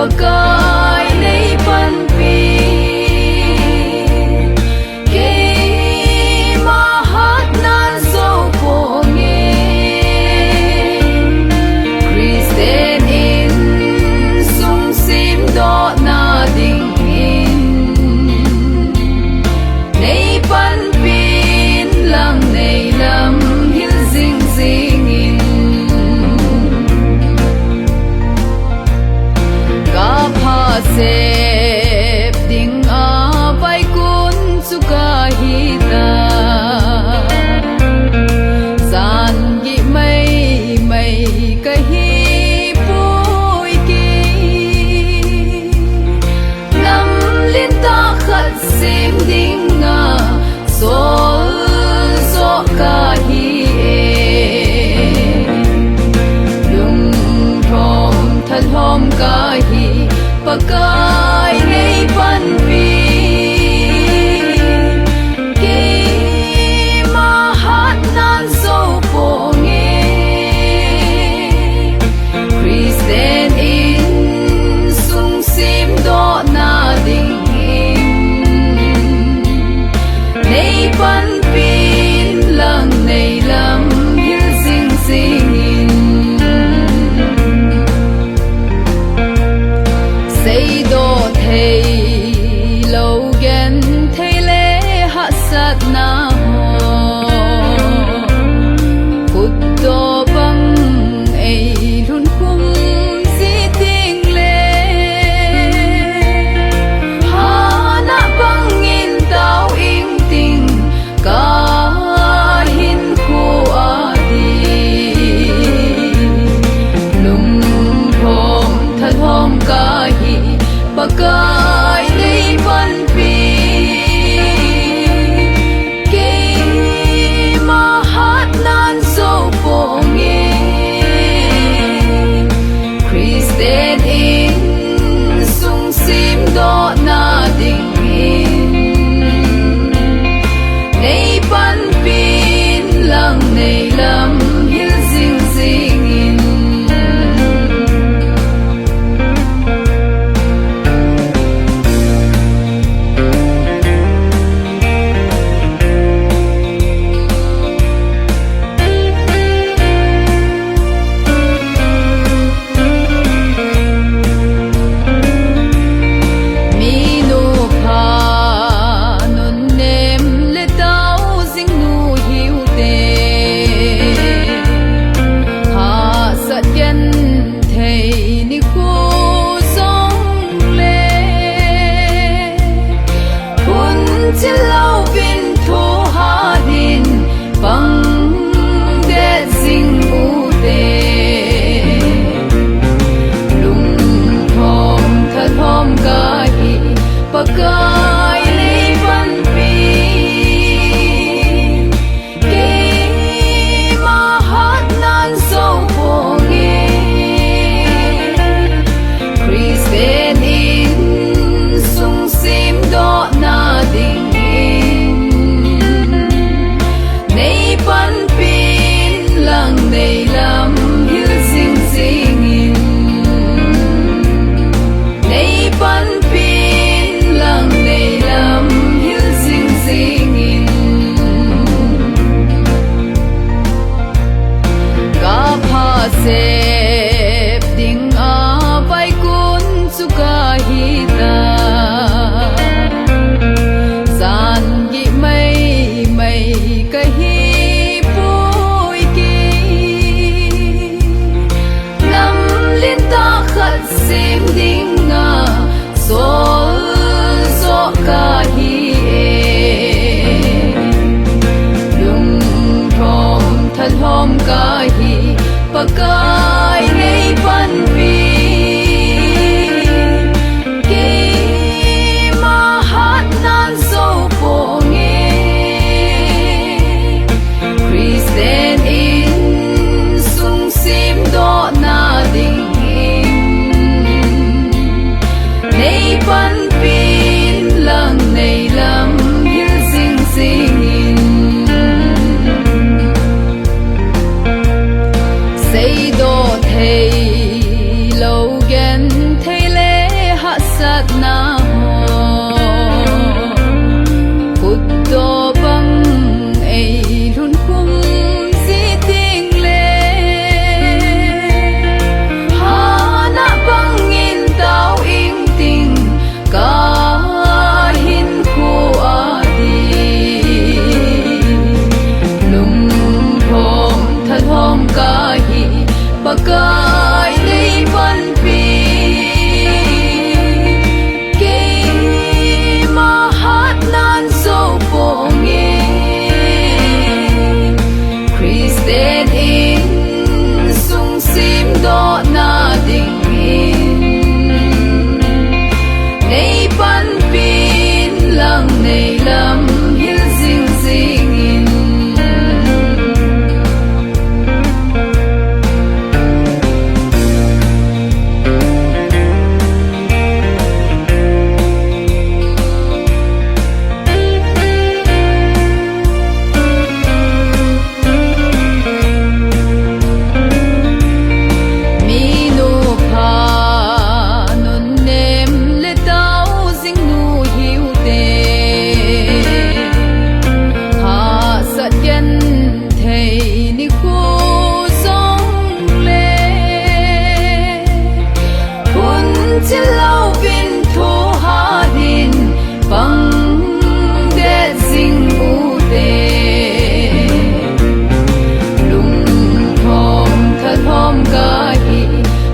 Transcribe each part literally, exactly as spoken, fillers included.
Pakai nei panpi, keima hatna jou ponge. Christian insung semdohna dingin nei panpin lang nei lam hil jingjingin. Kapha sep dinga vaikun chu kahi ta, jan gih maimai kahi poi kei. Nam lentah khat sem dinga sol joh kahi e. Lungthom thalhom kahi, Pakai nei panpi, keima hatna jou ponge. Christian insung semdohna dingin nei panpin lang nei lam hil jingjingin. Seidoh theilou genthei le hahsatna ho, khutdoh bang eilhun khum jit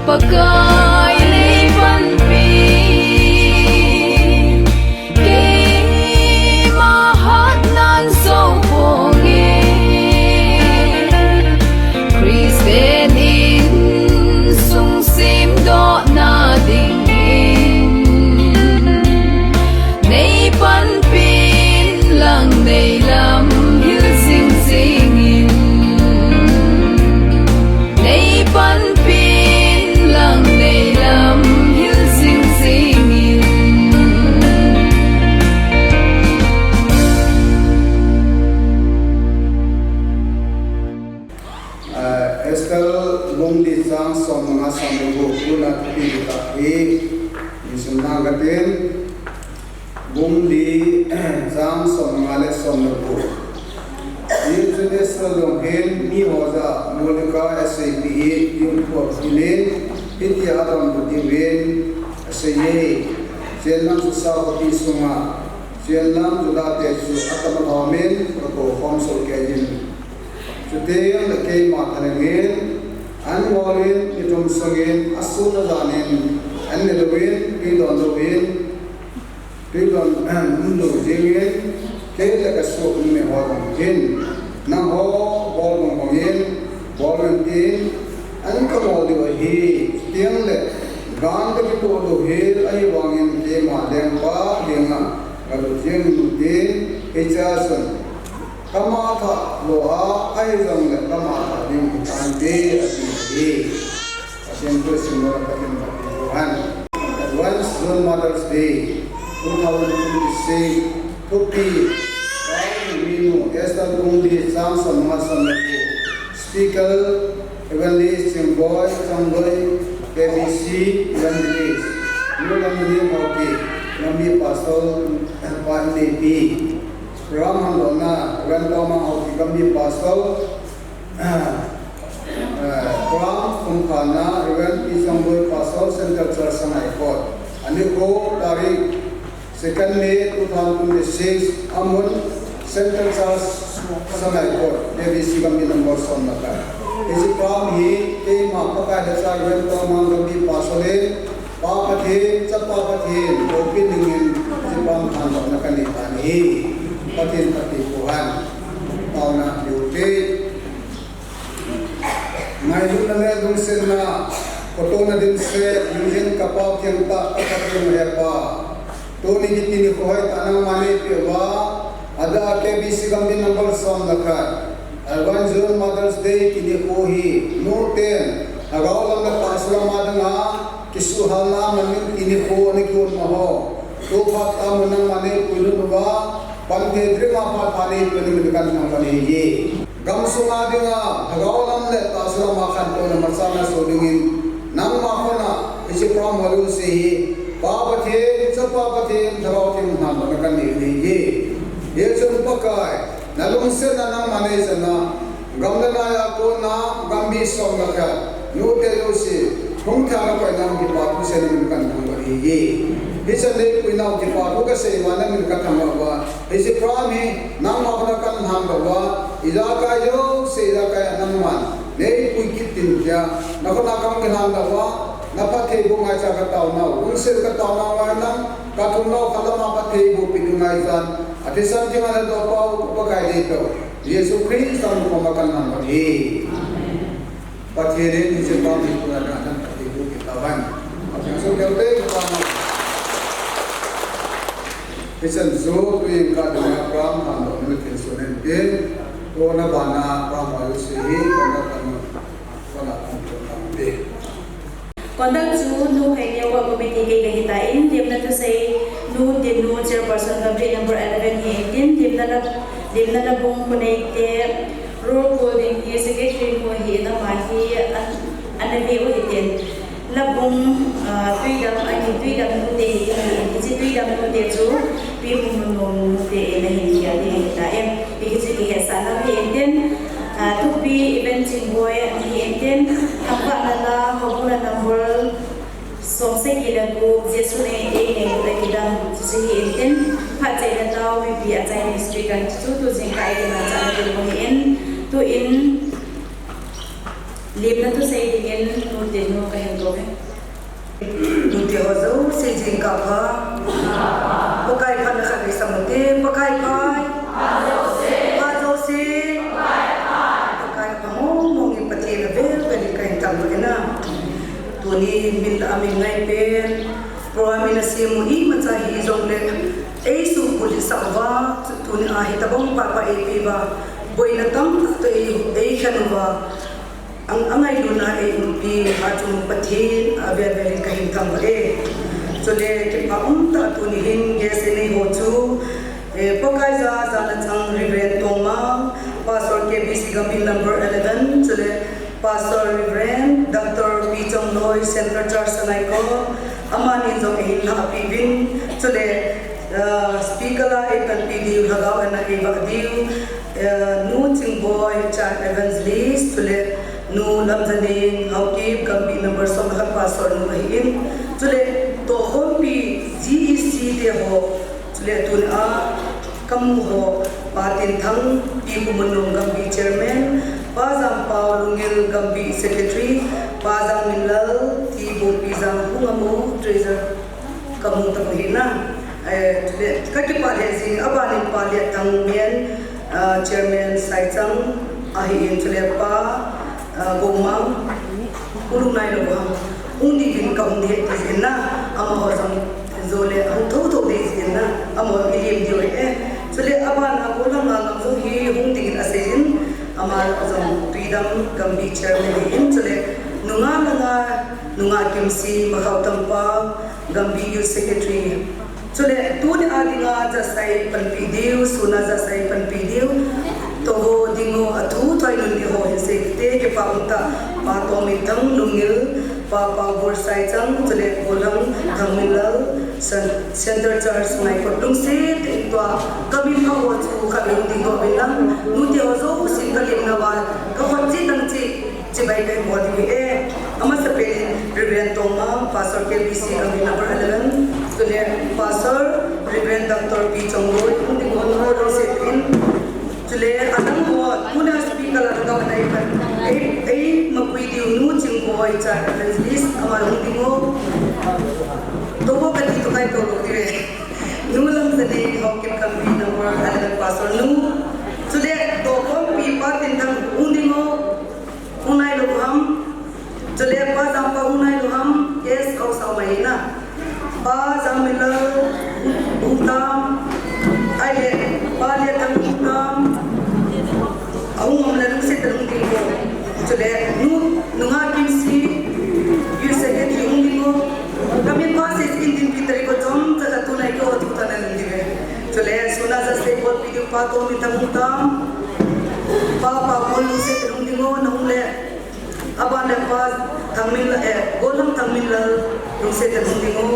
Pakai lei panpi, keima hatnan soh ponge. Christian insung simdohna dingin, nei panpin lang nei lam hil jing jingin. Nei panpin lang nei lam hil jing jingin. Ah, Esther bung li chang som nga som le gup, tuna thupi ta hi, i sim nang katin. Bung li, chang som nga le som le gup. Hijeh chun Esther jong hin miho jah a Mordecai asei peh hi, Jew miho kinin, hitia adonbut diuvin aseiye. Chenlam Susa khopi sunga, chenlam Juda te chu atama lhomin, kakou khom soh kei in. Chuteng le keima thalheng in, an ngol in, ni thum sungin, asun ajan in, an ne louvin, tui don louvin, tui don, um lou jingin, kei le kasohnu miho jong hin, nangho bol mong mong in, bol un tin, an kangol diu ahi, chuteng le, gan kakitoh lou hi, ahivangin keima lengpa henga, galut jeng un tin, hichea chun, Kama thah lou a, ahijongle kama thah ding hitante, ati ahi. Pathen thu simlou le Pathen phatthei boh hen. Advance June Mother's Day two thousand twenty-six, thupi, Pai Minu, Esther bung li chang som nga som le gup. Speaker, Evangelist Chingboi Changloi, K B C Evangelist, New London Hockey, Nami Pastor, Pai Nepi. Program handohna, Reverend Toma Haokip Gambi Pastor, eh, program khumkhana, Reverend P Changboi Pastor, Central Church Sangaikot. Anikho, tarik second May two thousand twenty-six, amun Central Church Sangaikot, K B C Gambi number som le khat. Hiche program hi, keima Pakai lhacha Reverend Toma Gambi Pastor le, Pa Pathen, Chapa Pathen, loupina dingin, hiche program handohna kanei tan ahi. Pathen phatthei boh hen. Taona, U K. Ngailutna le lungsetna, kotona dimset, hijeh in ka Pa thengtah, ka Pathen Hepa. Tuni kiti nikho hoitah nangman neipeh uva, adia K B C Gambi number som le khat. Advance June Mother's Day kiti nikho hi, nuten, lhagao lam le tahsa lam a dinga, kisuhhalna aman in kiti nikho, nikho ma ho. Tuphat a mun nangman neipuilut uva, pan thei ding a phat pha neipeh un min kathangvah in ahi. Gamsunga dinga, lhagao lam le tahsa lam a khantouna machal naso dingin, nangma khut a, hiche program ho lungset hi, Pa Pathen, Chapa Pathen, Lhagao Theng handohna kanei ahi. Hichun Pakai, nalungsetna nangman neisahna, gam le nai a kona, Gambi som le khat, nute jouse, hung thei a nakoi nau kipathu seina min kathangvah ahi. Hichan neipuinau kipathu kasei uva namin kathangvah uva. Hiche program hi, nangma khut a kahin handoh uva, ijakai jouse, ijakai a nangman, neipui kit in tia, nakhut a kahin handoh uva, naphattheiboh ngaicha kataonau, lungset kataonau ngai nang, kathumnau khat lam a phattheiboh peh ding ngaichan, athisan theng a nadoh pau, Pakai deipou, Jesu Christa min a kahin handoh ahi. Pathen in hiche program hi puna nang phattheiboh peh tahen. Pathen soh keu te, Pathen. Hichan chu tuin ka dinga program handohna min thilsoh nin tin, tuna bana program ho jouse hi, kona kona, kona kona kona te. Conduct chu Nu Hoi Neo Committee kei kahi tan, demna thusei Nu Tinnu, Chairperson Gambi number eleven hi intin, demna la, demna la bung khonei te, roll call ding hi Secretary nu hi in ama hi an, ana ve u hitin. La bung, ah, Tuidam, ani Tuidam nu te hi in, hiche Tuidam nu te chu Pi Mungmunu nu te in ahin khel ding ahi tai. Hiche kihetsahna hi intin, ah, thupi Evan Chingboi ahi intin, thangvahna la, houbungna number, Som sagi le gup, Jesu in einei le kidang, chuche hi intin, phat chaina tao, mipi achaina speaker, chu tu jingkah a ikimanchahna ding u ahin, tuin, Limna thusei dingin nute nu kahin kou e. Nute ho jouse jingkah pha. Pakai phatna khat vei sam ute, Pakai pha. Pha jouse. Pakai pha mong mong in Pathen avel vel in kahin thangvah e. Tuni min la min ngai pen program in asem u imacha hijongle, eisubulhit sah uva, tuni a hitobang pahpa eipeh uva, boina tamtah toh ei, eikhen uva, ang, angailutna a eiumpi a chung Pathen avel vel in kahin thangvah e. Chule kipa umtah tuni hin guest in eiho chu, eh, Pakai ja, jana chang Reverend Tongmang, Pastor K B C Gambih number eleven, chule Pastor Reverend Doctor Pi Chongloi, Central Church Sanaikot, amani jong eihin lhahpeh uvin, chule, uh, speaker a eipanpi diu, lhagao ana eivah diu, uh, Nu Chingboi, Child Evangelist, chule Nu Lamjaneng Haokip, Gambih number som le khat Pastor nu ahin, chule tohkhompi G E C te ho, chule tuni a kamu ho, Pa Tinthang, Pi Kumunung Gambih Chairman, Pa Jampao Lungil Gambih Secretary, Pa Jangminlal, T Bopijang Hungamo Treasurer, kamu tapoi. Eh, chule kakipah lheh jing, abanin Pa Liatthang Mian, ah, Chairman Saichang ahin, chule Pa, ah, Gomang, hung lhung nailou ham, hung ding in kahung ding ahi ti jin, amaho jong jou le hung thotho ding jin, amaho milim diu ahi. Chule abana golhang a ngam jong hi hung ding in asei jin, ama jong Twidam Gambih Chairman ahin, chule nunga langa, nunga Kimsi, Makhao Tampao, Gambih Youth Secretary. Chule tuni a dinga jahsai panpi diu, sun a jahsai panpi diu, toh ho ding u, athu thoi nun diu ho hin seite, kipa umtah, Pa Tominthang Lungil, Pa Paobor Saichang, chule Golhang Thangminlal, Cen-, Central Church Sanaikot, lungset in tua kamin pha ho chu khatvei hung ding doh uvin lang, nute ho jousen kalimna uva, kakhut chetang cheh chibai kahin bol diu ahi. Amasapen in Reverend Tongmang, Pastor K B C Gambih number eleven, chule Pastor Reverend Doctor Pi Chongloi, hung ding ho lungset in, chule adang ho, tuna speaker la lhagao ana eipan, ei, eimapui diu Nu Chingboi, Child Evangelist, ama hung ding u. Toh ho kati toh kai toh lou diu ahi. Nu Lamjaneng Haokip, Gambih number eleven Pastor nu. Chule tohkhompi Pa Tinthang hung ding u. Hung nailou ham, chule Pa Jampao hung nailou ham, yes, hung sao mai na. Pa Jangminlal hung tam, ahile, Pa Liatthang hung tam, ahung um le lungset in hung ding u. Chule nu, nunga Kimsi, Youth Secretary hung ding u. Kamin pha sei in din pi tari ko chom, cha cha tu nai ko tu ta na hung ding u. Chule sun a jahsai bolpi diu Pa Tominthang hung tam, Pa Paobor lungset in hung ding u, nahung le. Aban le Pa Thangminlal, eh, Golhang Thangminlal lungset in hung ding u.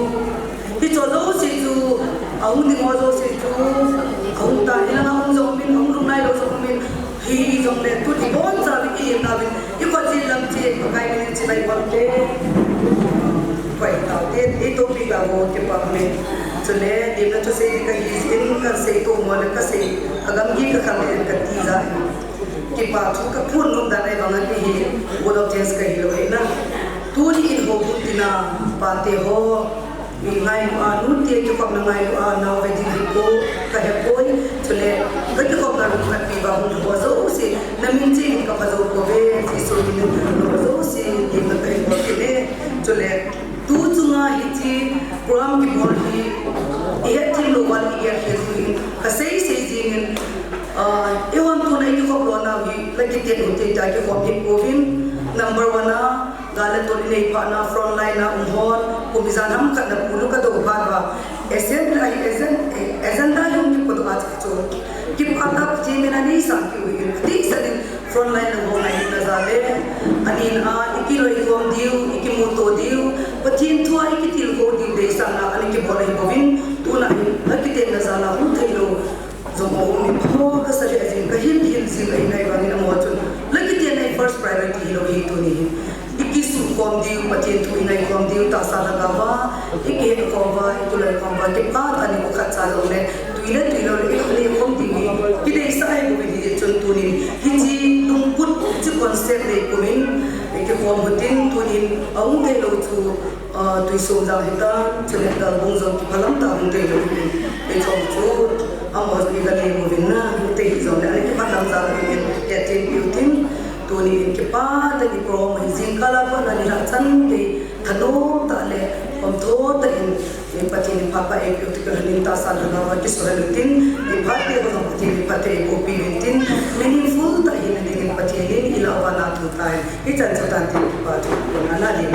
Hicho jouse chu, ahung ding ho jouse chu, ahung tan, hilanga hung jong umin, ahung lhung nailou jong umin, hijongle tu ibonchauvin, ilim nauvin, ikhut chet lam cheh, Pakai min in chibai bol te. Koi taute, itopi ga ho kipa me. Chule, limna thusei ding kahi jeh in, kasei to mo le kasei, agamgi kakhang le kati jeh in. Kipa thu kaphon nom dan ahi vang a kei hi, Board of Trust kahi lou ahi na. Tuni in houbung tina, pate ho, mi ngailu a, nute kikhopna ngailu a, nao ve ding hi ko, kahe poi, chule, kakikhopna lungkhat pi uva hung ho jouse, namin cheh in kapha jou pouve, Jesu min in ho jouse, limna kahin bol kit e, chule, Tu chunga hiche program kibol hi, ihet thim lou uva, ihet thim lou hi, kasei sei jing in, ah, eihon tuna ikikhop lona hi, la kiten u te tia kikhop hi pouvin, number one a, gal le tol inei phat na, front line a um hon, kum ijat ham khat na pulu kadou phat uva, agenda hi, agen-, eh, agenda hi hung kipodoh a chu. Kipah tah a Pathen min a nei sang kiu hin, adih sah in, Front line lang ho ngailutna jal le, anin a, ikiloikhom diu, ikimuto diu, Pathen thu a ikitilkhou diu deisahna ana kibol ahi bouvin, tuna hin, akitenna jal a hung theilou jong aum in, amaho kasa lheh jing, kahil hil jing ahi nai vangin amaho chun, la kiten ahi first priority hilou hi tuni hin. Ikisukhom diu, Pathen thu ingaikhom diu, tahsa lhagao a, ikihetkhom uva, ikiloikhom uva, kipah tah a nikho khat cha jongle, tui le tui lou le, ikhom diu hi, kideisah ahi bouvin hijeh chun tunin, hiche lungput, hiche concept nei pumin, Ikikhom utin, tunin ahung theilou chu, ah, Tuisum jang hitan, chule Talbung jong kiphalam tah ahung theilou hin. Hichun chu, amaho jong iga lem uvin na, hung thei jongle, ana kiphalam jal uvin, hetthem peh utin, tunin kipah tah in program hi jingkah a pat na nilhah chan gei, thanom tah le, khomtho tah in, Pathen in phat pha eipeh u toh kilhonin tahsan lhagao a kisu lhon utin, iphat te ho jong Pathen in phatthei eiboh peh uvintin, meaningful tah hina dingin Pathen in ilah uva na thu tai. Hichan chu tan tin kipa thu kona na ding.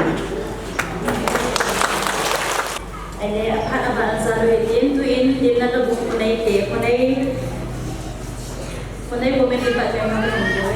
Ahile aphat aban jal uhitin, tuin limna lobung khonei te, khonei, khonei committee pa te ma ko.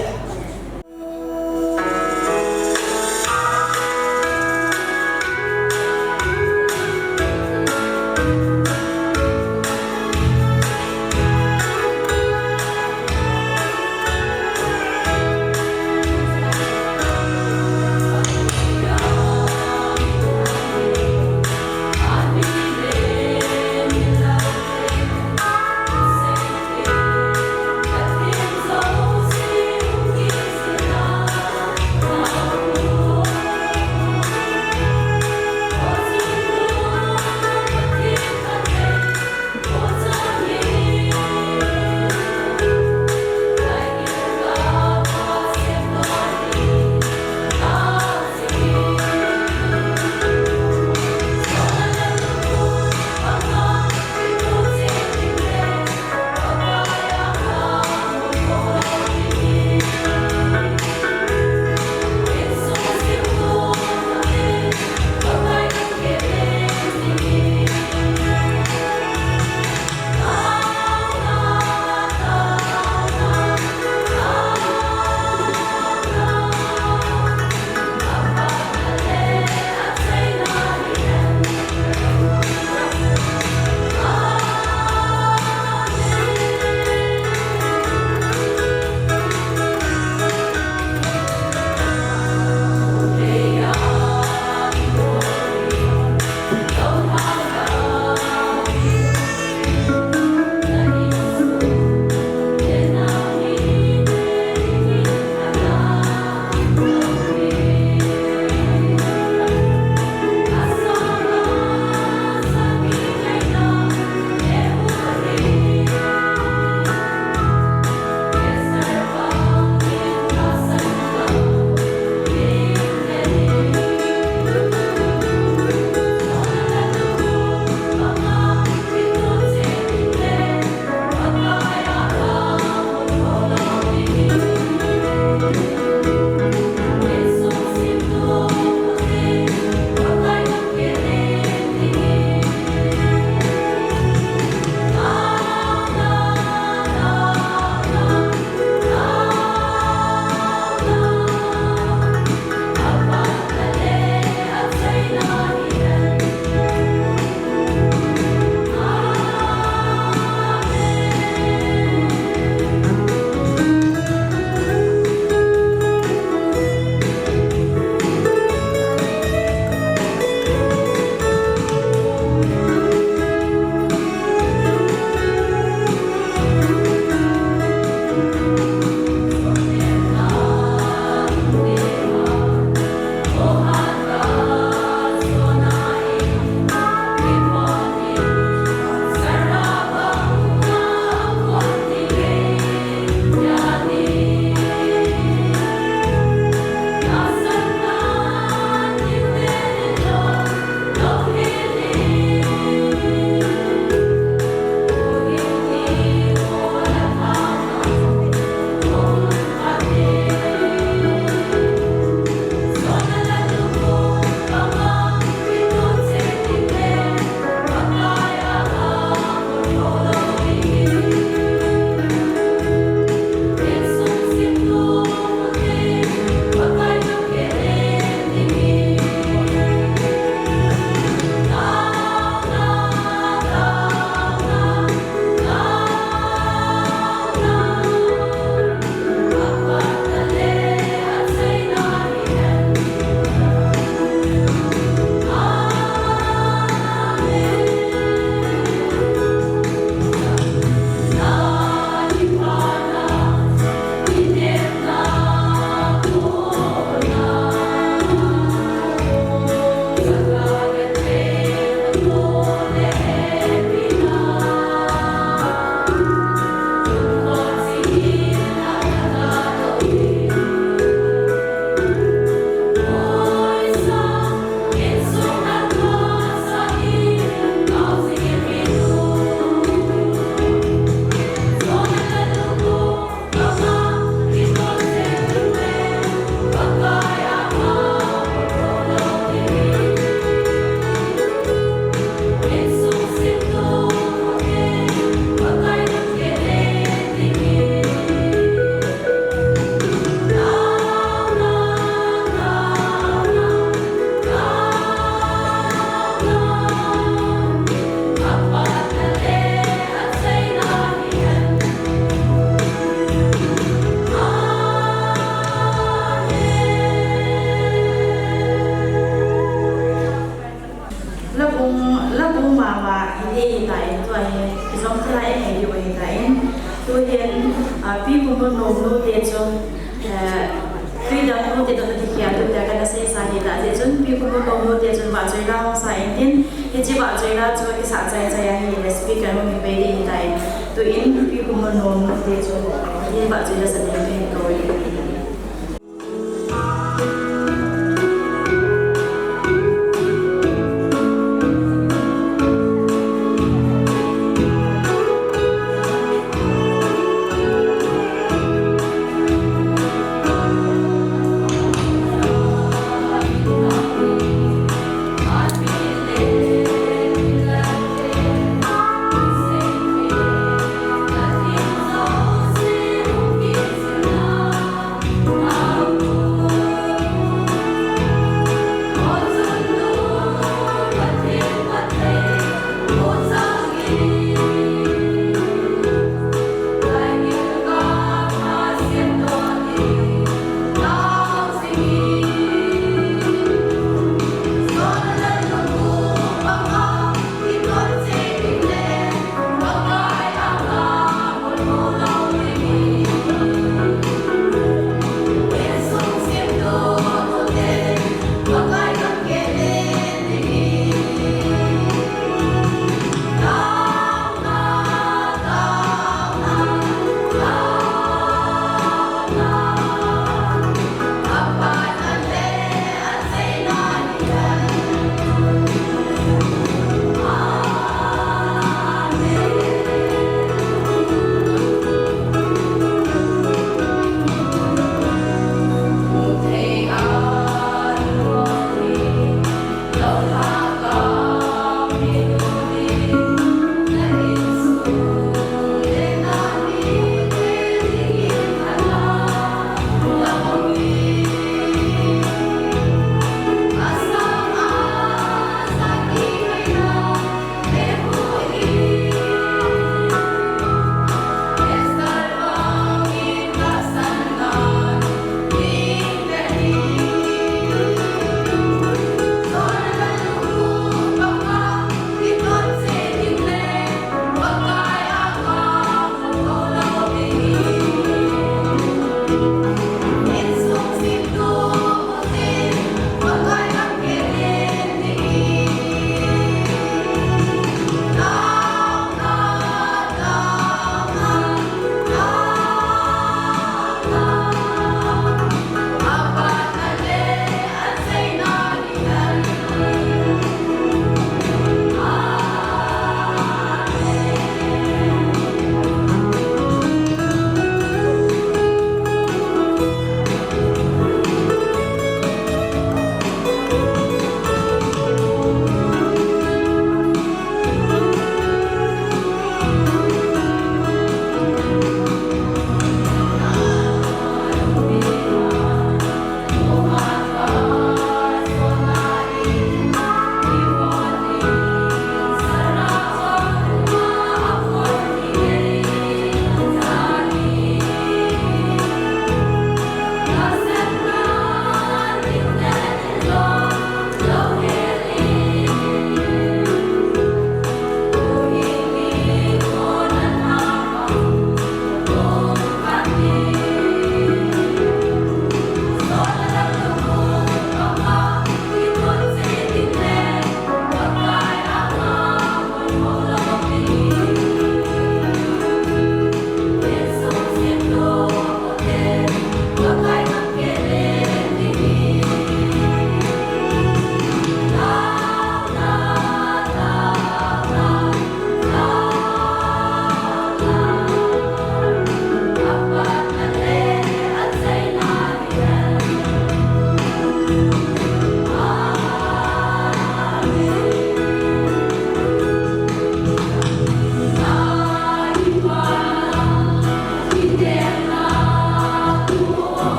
Tua hi, ijong thilha i ngei diu ahi tan. Tuhin, ah, Pi Khumlun nom nu te chu, eh, tui dam nu te toh kikhel diu tia kana seisa ahi tan. Hijeh chun Pi Khumlun nom nu te chun vahchoi la hung sa intin, hiche vahchoi la chu kisah chai chai ahile speaker hung kipe ding ahi tan. Tuin Pi Khumlun nom nu te chu, hiche vahchoi la sa ding kahin kou e.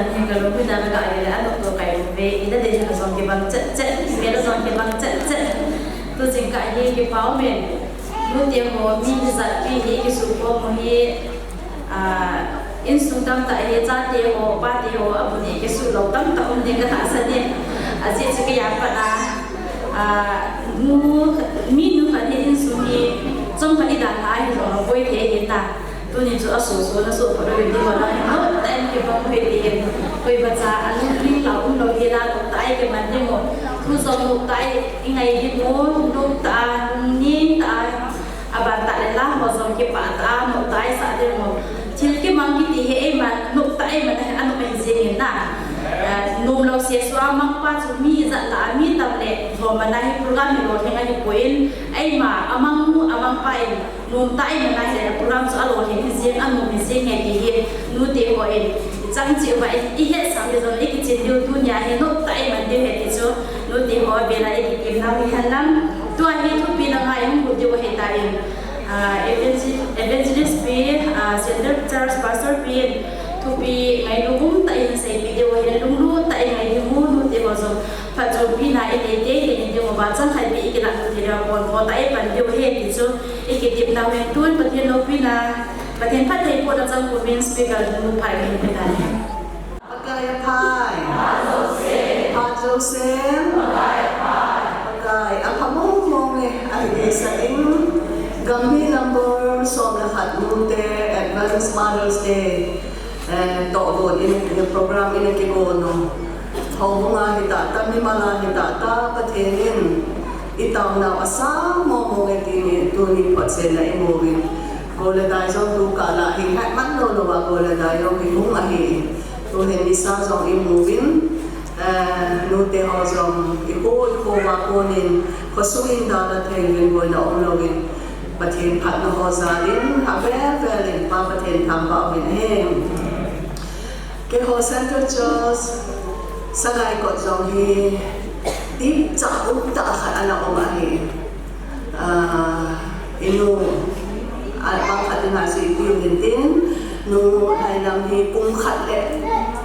Ni ka lung pita ka ka le a lung to kai ve, ina de na zong ke bang chet chet, ke la zong ke bang chet chet. Tu jing ka hi ke pau men. Nu te ho mi ni zat pi hi ke su ko mo hi. A, insung tam ta hi cha te ho, pa te ho, a bu ni ke su lo tam ta um de ka ta sa ni. A ji chi ke ya pa na. A, nu, mi nu ka ni insung ni, zong ka ni da ta hi zong lo boi te hi ta. Tuni chu a so so na so pa lo in di ho na hin, no, ta in kibang phe ti in. Koi ba cha a lungling la um lo hi la, no, ta ai kiman di mo. Thu zong no ta ai i ngai di mo, no ta, ning ta, a ban ta le la, mo zong kipa ta, no ta ai sa di mo. Thil kimang kiti hi ei man, no ta ai man a no mai zing in na. Eh, nom lo se so a mang pa chu mi za la, mi tam le, ho man a hi program hi lo hi ngai hi po in, ei ma, a mang nu, a mang pa in, Nom ta i mana hi le program chu a lo hin hi jeng a nom hi jeng nge ti hi nu te ho in chang chi uva i het sam le jong i kichin diu tunia hi nom ta i man diu he ti chu nu te ho bela i kitim nau hi hen lang. Tua hi thupi na ngai hung hu diu he ta in, ah, evangel-, evangelist pi, ah, Central Church Pastor pi in thupi ngai lu hum ta in sei pi diu he lunglut ta i ngai diu nu te ho jong phat jong pi na i nei te te ni diu ba chang khai pi i kila nu te ra pon pon ta i pan diu he ti chu. I kitepna uvin tun Pathen loupina, Pathen phattheibohna chang kumin speaker nu pha in pe ta hen. Pakai aphai. Phat jouse. Pakai apha mong mong e, ahi deisah in. Gam hi number som le khat nu te, Advance Mother's Day. Eh, toh gon in, in program in kigon u. Houbung a hi tah tah, mimal a hi tah tah, Pathen in i taonau asang mong mong e ti hi tuni photchenna i mu uvin. Gol le dai jong tu kah lah hi, hei man lou lou a gol le dai jong hi hung ahi. Tu hin nisa jong i mu uvin, eh, nu te ho jong i kho, i kho uva konin, khosung in dalha thei uvin boina um louvin. Pathen phatna ho jal in, avel vel in Pa Pathen thangvah uvin ahi. Keiho Central Church Salai Kot jong hi, dipcha um tah khat ana um ahi. Ah, i nu, ah, bang khat in a si pi uvin tin, nu Lailam hi kum khat le,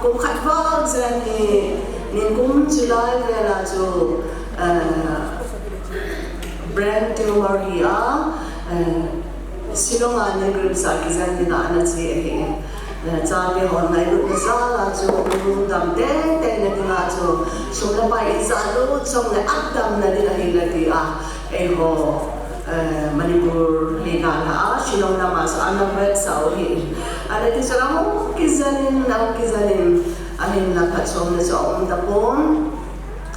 kum khat val jen hi, nikum July vel a chu, ah, brain tumor hi a, eh, Shillong a NEIGRIHMS a kijen ding a ana che ahi. Eh, chate hon ngailutna jal a chu, lungdam tei tei na ding a chu, sum le pai i jalha jong le atdamna ding ahi le ti a, eiho, eh, Manipur hi dalha a, Shillong lam a chu ana vetsah u ahi. Ana ti chu ahung kijen in, ahung kijen in, ahin la phatchomna chu aum tapon.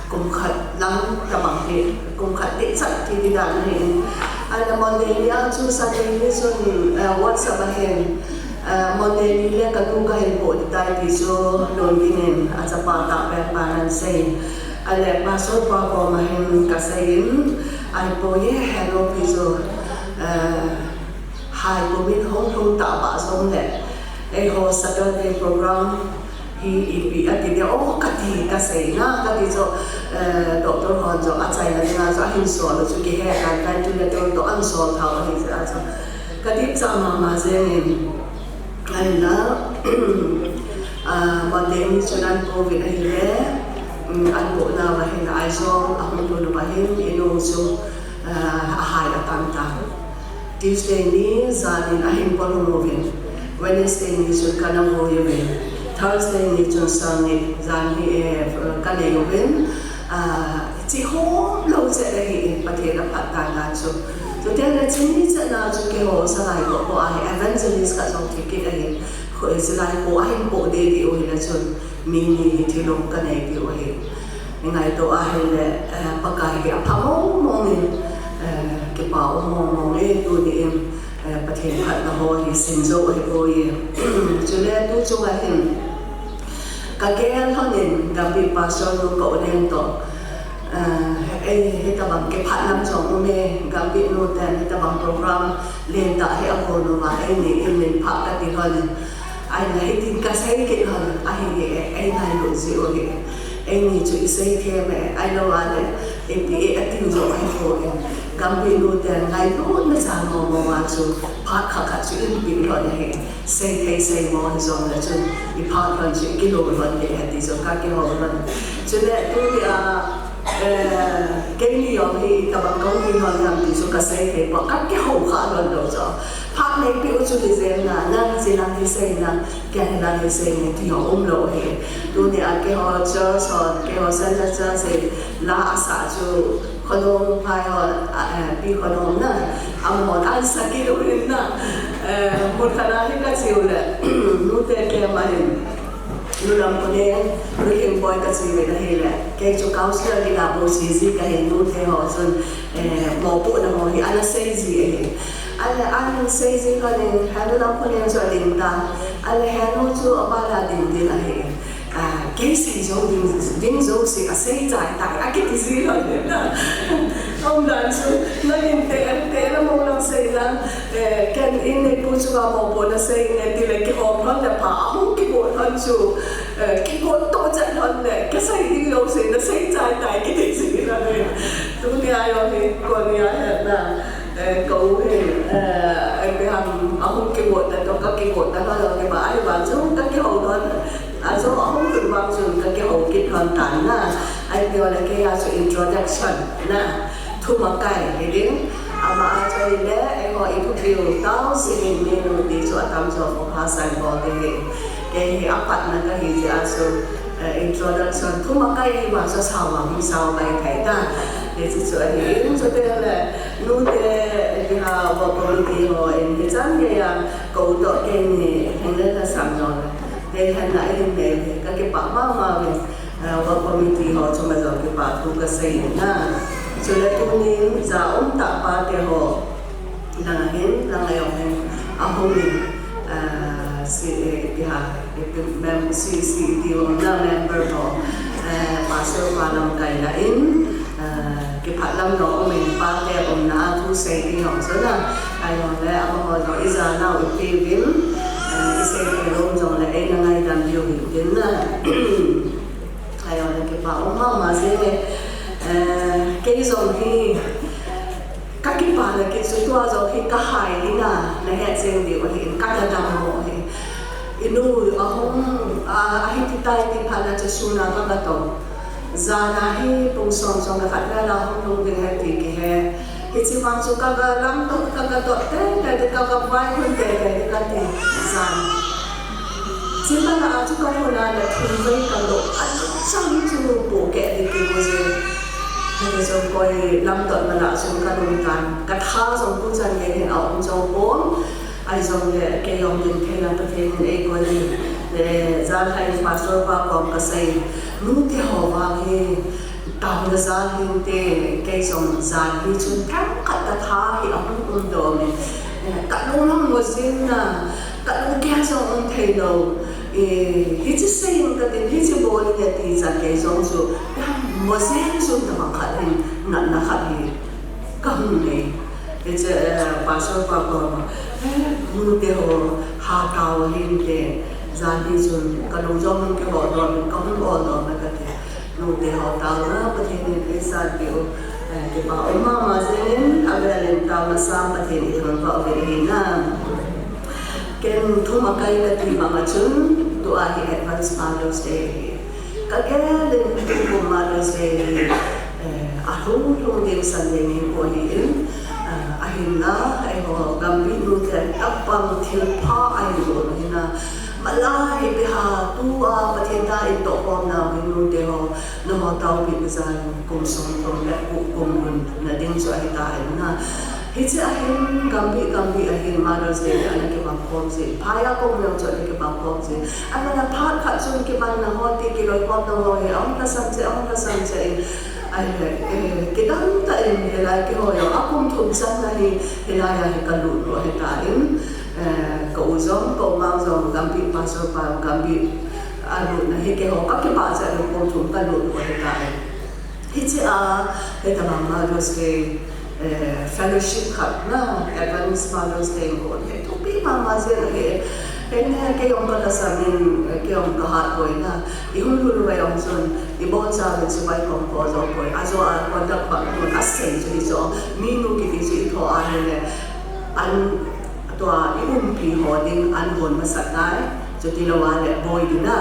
Kum khat lang tabang hi, kum khat tah chan ti ding dan hi. Ana Monday ni a chu Sunday ni chun, eh, WhatsApp a hin, eh, Monday ni le ka nu kahin po ding tai ti chu lungdam in achapa Tahbeh pan ana sei. Ahile Pastor pa koma hin kasei in, ahin po e, hello pi chu, eh, hai kum in hung lhung tah ba jong le, eiho Saturday program hi ipi ati de, oh, kati, kasei na, kati chu, eh, doctor hon chu achaina ding a chu ahin sol u chu kihe kan, ventilator toh ana sol thou ahi jeh a chu. Ka dipcha mama jeng in, ahinla, ah, Monday ni chun ana po uvin ahile, um, ana po nauva hin Aizawl ahung lhun uva hin, i nu chu, ah, ahai atan tan. Tuesday ni jan in ahin polhung uvin. Wednesday ni chun kana vui uvin. Thursday ni chun sermon jan hi, eh, kanei uvin. Ah, chi hom lou chet ahi in Pathen aphat dan a chu. Chuteng le chuni chet na chu keiho Salai Kot ho a hi evangelist khat jong thi kit ahi. Kho, eh, Salai Kot ahin po ding ding u hile chun. Mi ni hi thilong kanei diu ahi. I ngaito ahile, eh, Pakai hi apha mong mong in, eh, kipa um mong mong e tuni in, eh, Pathen phatna ho hi simjou ahi poi. Chule tu chunga hin, ka gel lhon in, Gambih Pastor nu ka u len toh, eh, ei, hitabang kiphat lam jong um e, Gambih nu ten hitabang program len tah hi agon uva, eini in min phah kati lhon in, Ahinla hitin kasei kit lhon ahi e, eingailut jiu hi. Eini chu isei them e, ahilou le, ipi e atiu jong ahipoi. Gampi nute ngailutna cha momo a chu, phat khat khat chu inpeh lhon ahi. Seithei seimo hijongle chun, iphat lhon chu ikilou lhon ding ahi ti jong kakihou lhon. Chule tunia, Eh, keini jong hi, itobang kahung hi lhon ham ti chu kasei thei poi, kakihou kha lhon lou chu. Phat neipeh u chu hijeng na, nang hiche lang hisei na, kei hilang hisei na, ti jong umlou hi. Tunia keiho church hon, keiho Central Church hi, la asah chu, Khonung phai ho, a, eh, Pi Khonung na, amahon ansah kit uvin na, eh, mun khat a hi kache u le, nute kema hin. Nu Lamkhoneng, Nu Lhingboi kache uvin ahile, kei chu councillor dinga bou seiji kahi, nute ho chun, eh, mopohna ho hi ana seiji ahi. Ahile, ana seiji lhon in, he Nu Lamkhoneng chu ading ta. Ahile, he nu chu abana ding ding ahi. Ah, kei sei jou ding, ding jouse asei chai tai, akiti ji lhon in na. Umdan chu, nangin te, te la mong lang sei lang, Eh, ken in neipu chunga mopohna sei inge tile kihom lhon le pha, ahung kigot lhon chu, eh, kigot toh chet lhon le, kasei ding jouse nasei chai tai kiti ji lhon e. Tunia jong hi, konia hi na, eh, ka u hi, eh, ipi ham, ahung kigot na toh, kakigot na lhon jong kibang ahi vang chun kakihou lhon. Ajou ahung lut vang chun kakihou kit lhon tan na. Ahipoi le keiya chu introduction na. Thumakai hi ding. Ama a chu ahile, eiho ithupiu tao singin minu ti chu atam jo ko pha sai bol ding hi. Kei hi apatna kahi jeh a chu, eh, introduction thumakai hi vang chu sao vang hung sao bai thei ta. Hiche chu ahin, chuteng le, nute, ipi ham, work committee ho in, hichan geiya, ka u toh keini, Lhinglen le Samjong le, hei hen na, ahin nei, kakipah mama uve. Eh, work committee ho chunga jong kipathu kasei in na. Chule tunin ja umtah pate ho langa hin, langa jong hin ahung in, eh, C, eh, ipi ham, ipi mem-, C C D ho na member ho, eh, pastor pa lamkaina in, eh, kipah lam jong um in, pate umna a thu sei ding jong chu na, ahijongle amaho jong ijana u ipi uvin, eh, isei thei lou jongle eina ngaidam diu hin tin na. Ahijongle kipah um mama jenge, eh, kei jong hi kakipana kit chu tua jong hi kahai hi na, nahet jeng diu ahin, kadadam mo hi. Inu ahung, a, ahiti tai ti phat na chu sun a kagatou. Jan a hi pung som, som le khat vel a hung lhung ding ahi ti kihe. Hiche vang chu kaga lamdot, kaga dot teitei, kaga vaihom teitei kati jan. Hiche phat a chu kalhun a le thum vei kalo, achang chu pohkeh ding kigo jeng. Hiti chun koi lamdotna lah chun kalhun tan, katha jong tuchan gei hin aum jou pon. Ahijongle kei jong ding thei a Pathen in eikoi in, eh, janhi in pastor pa kom kasei, nute ho vang hi, taona jal hinte, kei jong jan hi chun themkhat katha hi ahung um dom in, eh, kalung jong mo jing na, kalung gel jong um thei lou, eh, hiche sei in katin, hiche bol inge ti chan kei jong chu, mo jing jun tabang khat hin, natna khat hi kahung nei. Hiche, eh, pastor pa kom, eh, nute ho, ha tao hinte, jan hi chun, kalung jong hung kiho dom in, kahung ol dom in kati. Nute ho taona Pathen in eisanpeh u, eh, kipah um mama jengin, avel in taona sang Pathen in eithangvah uvin ahi na. Ken thumakai kati banga chun, tua hi advance Mother's Day ahi. Kagel in tukum Mother's Day hi, eh, alhung lhung ding Sunday ni po ahin, eh, ahinla, eiho, gampi nute, tabang thilpha ahin bol ahin na, malai ipi ham, tua Pathen tah in tohkhomna u hin nute ho, nangho taopeh u jal in kum som thum le gup kum lhun na ding chu ahitai na. Hiche ahin, gampi, gampi ahin, Mother's Day ana kibang khom jin. Phai a kum jong chu ana kibang khom jin. Ahinla phat khat chun kimanna ho ti kiloikhomna ho hi, ahung lhasam cheh, ahung lhasam cheh in. Ahile, eh, kidang tah in, hilai keiho jong, akum thum channa hi, hilai a hi kalut u ahitan. Eh, ka u jong, ka u mang jong, gampi pastor pa, gampi alutna hi keiho, kakipah cheh in kum thum kalut u ahitan. Hiche a, hitabang Mother's Day, eh, fellowship khat na, Adventist Mother's Day ko, hi thupi mama jeng ahi, Kei ne, kei jong ka lhasam in, kei jong ka hat poi na. I hung lhun uva jong chun, i bol chauvin chibai kong ko jo poi. Ajo a conduct bang nun asei chu hichu. Minu kiti chu i tho a hile, an tua i umpi ho ding an hon masat ngai. Chuti lou a le boi ding a,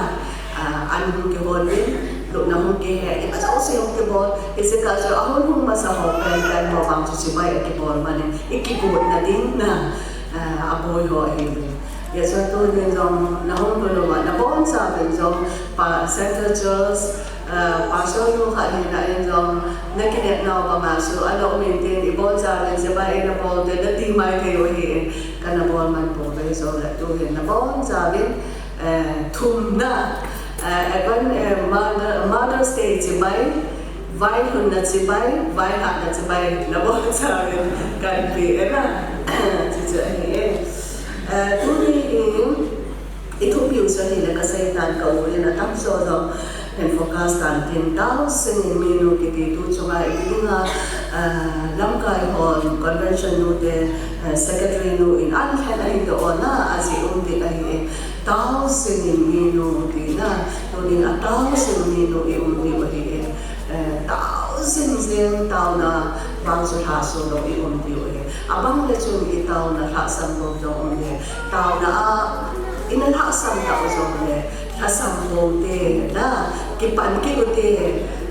ah, an hung kihon ding, lupna hung kihe, imacha jouse hung kibol. Hiche kah chu ahung hung masa ho pen pen ho vang chu chibai akibol man in, i kigotna ding na, ah, aboi ho ahi. Hijeh chun tunin jong na hung lhun uva, na boncha uvin jong, pa Central Church, ah, pastor nu khat hina in jong, na kinepnau banga chu, ana um intin, i boncha uvin, chibai eina bol te, na ti mai thei u ahi, kana bol man pouve, hijongle tuhin na boncha uvin, eh, thumna, eh, even, eh, Mother-, Mother's Day chibai, vailhunna chibai, vaihatna chibai, na boncha uvin, kan pe e na, chuchu ahi e. Eh, tuni hi, i thupiu chu ahile ka seitan ka u in atamjo jong hin focus tan tin, Taosing in Minu kiti tu chunga i dinga, ah, lamkai hon convention nu te, eh, secretary nu in an lhen ahi doh na, ajeh um ding ahi e. Taosing in Minu tina, tunin a Taosing Minu i um diu ahi e. Eh, taosing jing, taona vang chu lhasam lou i um diu ahi. Abang le chun i taona lhasam lou jong um e. Taona a, ina lhasam tau jongle, lhasam lou te, na, kipan kit u te,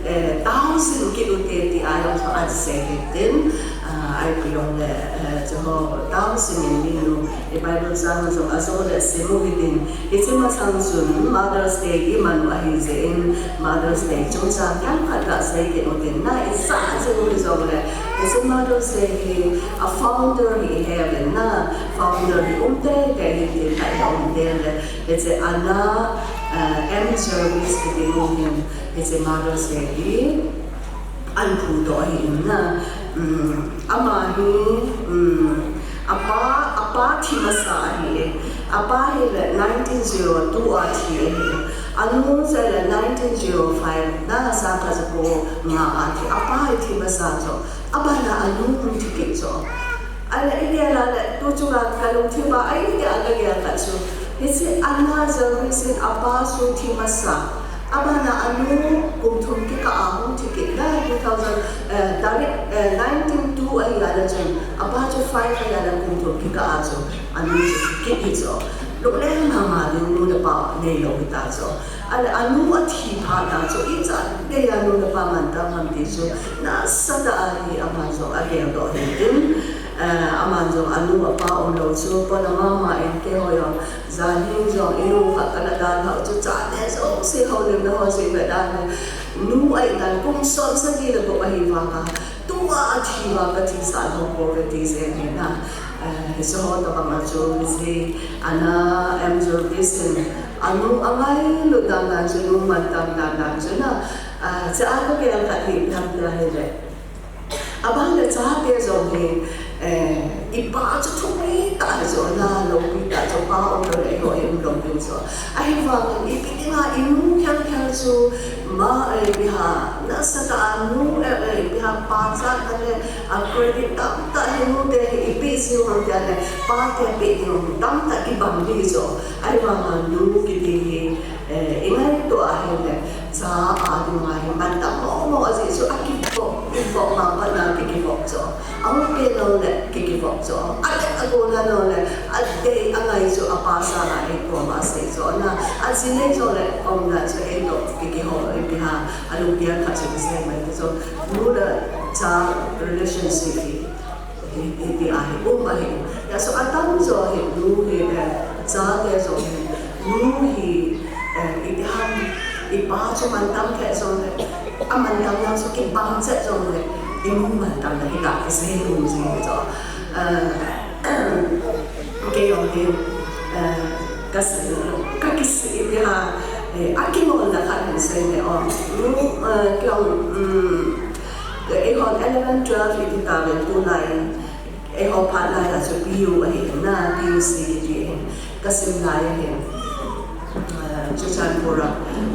eh, taosing kit u te, ti a jong chu asei hitin, ah, ipi jongle, eh, chu ho, Taosing in Minu, i Bible chang jong ajo le sim u hitin, Hiche masang chun Mother's Day i man u ahi jeh in, Mother's Day chungchang themkhat gasei kit u tin na, i sa jing u hijongle, hiche Mother's Day hi a founder hi i he uvin na, founder hi um teitei hin tin na, i um teng le, hiche Anna, eh, M Jervis kiti nu hin, hiche Mother's Day hi, an phudoh ahi in na, um, ama hi, um, apa, apa thi masa ahi e. Apa hi le nineteen zero two a thi ahi e. Anu chu le nineteen zero five na, sangkhat jako nga a thi. Apa hi thi masa chu. Abana anu hung thi kit chu. Ahile i gel a le, tu chunga ka lungthim a, ai, ti a ka gel khat chu. Hiche Anna Jervis in apa chu thi masa. Abana anu kum thum kikah a hung thi kit na, two thousand, eh, tarik, eh, nineteen two ahi a le chun, apa chu five ahi a le kum thum kikah a chu, anu chu thi kit hi chu. Lungleng mama ding nu le pa neilou hita chu. Ahile anu athi phat a chu, ichan gei a nu le pa mantam ham ti chu, nasatah a hi ama jong ageldoh hitin. Eh, aman jong anu apa umlou chu, pona mama in keiho jong, jan hin jong, inu khat kana dalhah u chu, chate jouse houlimna ho chu ivet a le, nu ahi tan kum som sagi le gup ahi vanga, tua athi vang kathi sah lou pouve ti jeng ahi na. Eh, hiche ho tobang a chu, hiche Anna M Jervis in, anu angailut dan dan chu, nu mantam dan dan chu na, ah, cha a ka gel khat hi, ipi ham tia hile. Abang le chate jong hi, eh, i pa chu thupitah hi chu, na loupitah chu, pa umlou le eiho i umlou diu chu. Ahivangin ipi dinga i nu khel khel chu, ma, eh, ipi ham, nasatah a nu, eh, eh, ipi ham, pa chatna le, a credit tamtah hi nu te hi i pe jiu ham tia le, pa te pe ding tamtah i bang diu chu. Ahivanga nu kiti hi, eh, i ngaito a hile, cha a dinga hi mantam mong mong ajeh chu, akivop, kivop ma pat na kikivop chu. Ahung pe lou le kikivop chu. Alet agol a lou le, adei angai chu apa sanga eikoma asei chu. Na, aji nei chu le, umna chu eitoh kikihou, ipi ham, alungpia khat chu kisei mai chu. Nu le cha relationship hi. Hi, hi, hi, ahi, um ahi. Hijeh chun atamjo hi, nu hi, eh, chate jong hi, nu hi, eh, ipi ham, i pa chu mantam lheh jongle, amantam nau chu kibang chet jongle, i nu mantam na hi ga kisei um jing chu. Eh, kei jong hi, eh, ka si, ka kisi ipi ham, eh, akingol na khat hin sei le o. Nu, eh, kei jong, um, Eihon eleven, twelve iti tauvin tulai in, eiho phat lai a chu P U ahi in na, P U C kiti ahin, kasim lai ahin. Ah, Churachandpur a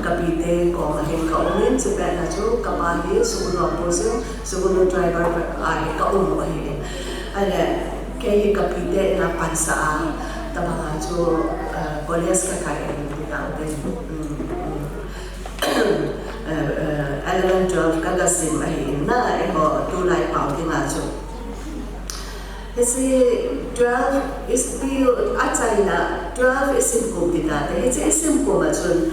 kapite koma hin kaum in, chupet na chu kapa hi Sugnu a posting, Sugnu tribal a hi kaum u ahi in. Ahile, kei hi kapite in a pansah a, tabang a chu, ah, College kakai ahin, ti tau te. Mm, mm. Eh, eh, eleven, twelve kaga sim ahin na, eiho tulai pau dinga chu. Hiche twelve is pi achaina, twelve isim kum ti tate. Hiche isim kum a chun,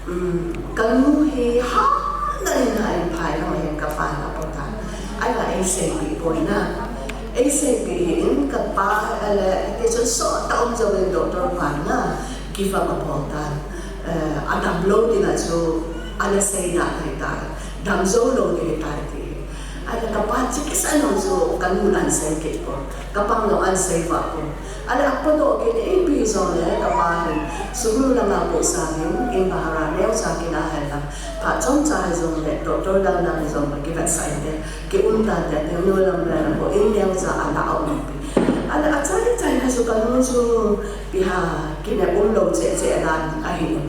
um, kanu hi hana in a in phai lang hin kapa in apo tan. Ahinla eiseipeh poi na. Eiseipeh hi in kapa ale, ti chun sot a um jouvin doctor pan na, give up abol tan. Eh, adam lou dinga chu, ana sei da tai tai. Dam jou lou ding tai ti. Ahinla kapa chu kisan lou chu kanu in ahin sei kit pon. Kapang lou ahin sei vah pon. Ahinla apodoh kit in ipi jongle kapa hin. Sugnu langa kou sa hin, in Bharat neocha kit a hen lang. Phat chomcha hijongle, doctor dang dang hijongle, kivetsah inte. Kium tante, tenu lam le lam ko, in neocha ala aum pi. Ahinla achai chai na chu kanu chu, pi ha, kinep um lou cheh cheh dan ahi.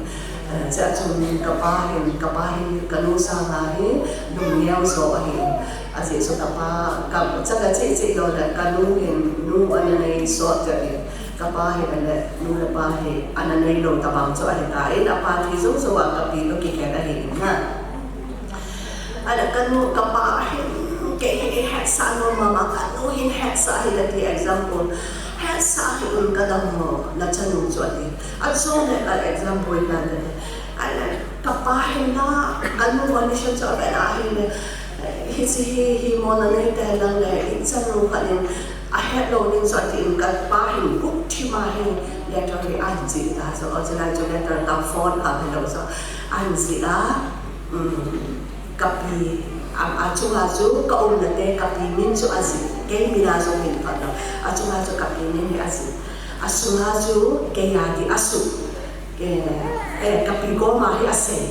Eh, chea chun kapa hin, kapa hin kanu sanga hi lungneo jo ahi. Ajeh chu kapa, ka, chaga cheh cheh jongle kanu hin nu ana nei sot jeh in. Kapa hi ana, nu le pa hi ana nei lou tabang chu ahi tan. Apa thi jou jou a kapi toh kikhen ahi in na. Ahinla kanu, kapa hin, kei hin hetsah nom mama, kanu hin hetsah hi nati example. Hetsah hi un kadam mo, nachanu chu ati. Ajongle ka example nante. Ahinla kapa hin na, kanu condition chu avet a hin le, hiche hi, hi mo nanei te lang le, ichanu khat in, ahet lou ding chu ati in kapa hin, gup thima hin, letter hi ahin jih ta chu, achulai chu letter ka phone ka helou chu, ahin jih a, um, kapi, a, achunga chu ka umna te kapi min chu ajih, kei min a jong hin phat lou, achunga chu kapi min hi ajih, asunga chu kei a di asuh, eh, eh, kapi koma hi asei,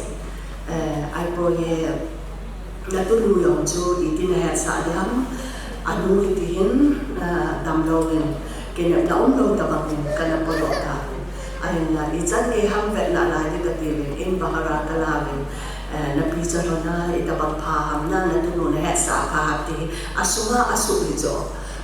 eh, ahi poi, natunu jong chu iti nahetsah ding ham, anu hiti hin, eh, damlou in, kinepna umlou tabang in kana podoh ta. Ahinla ichan gei ham vet nalai ding kati uvin, in Bharat kala uvin, eh, napi chalhona, itabang pha ham na, natunu nahetsah pha ham ti hi, asunga asuh hi jo.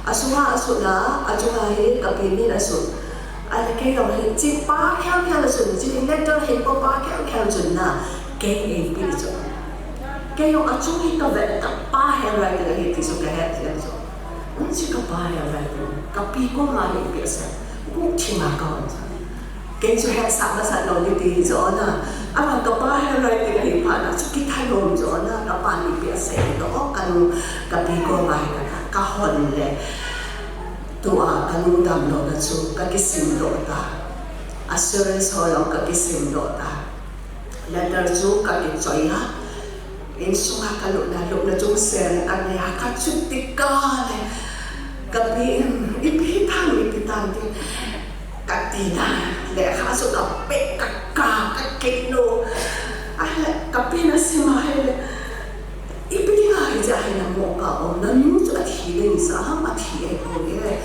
Asunga asuh na, achunga hi kapi min asuh. Ahinla kei jong hi, hiche pa khel khel chun, hiche letter hin pa pa khel khel chun na, kei eipeh chu. Kei jong achung hi kavet, kapa handwriting ahi ti chu kahet jeng chu. Hiche kapa handwriting, kapi koma hi eipeh seh, gup thima kahon chu. Kei chu hetsah masat lou ding ti hi jo na. Ama kapa handwriting ahi phat na chu kithanom jo na, kapan eipeh seh hi toh, kanu, kapi koma hi ka, kahon le. Tua kanu damlouna chu kakisimdoh ta. Assurance ho jong kakisimdoh ta. Letter chu kakichoi a. Insunga kalutna, lutna chungsen a neiya kachuti kah le. Kapi in, ipi tam, ipi tam ti. Kati na, lekha chu kapeh, kaka, kakit lou. Ahile, kapi na sim a ahile. Ipi dinga hiche hi namu kah um, nanu chu athi ding sa ham, athi ahipoi e.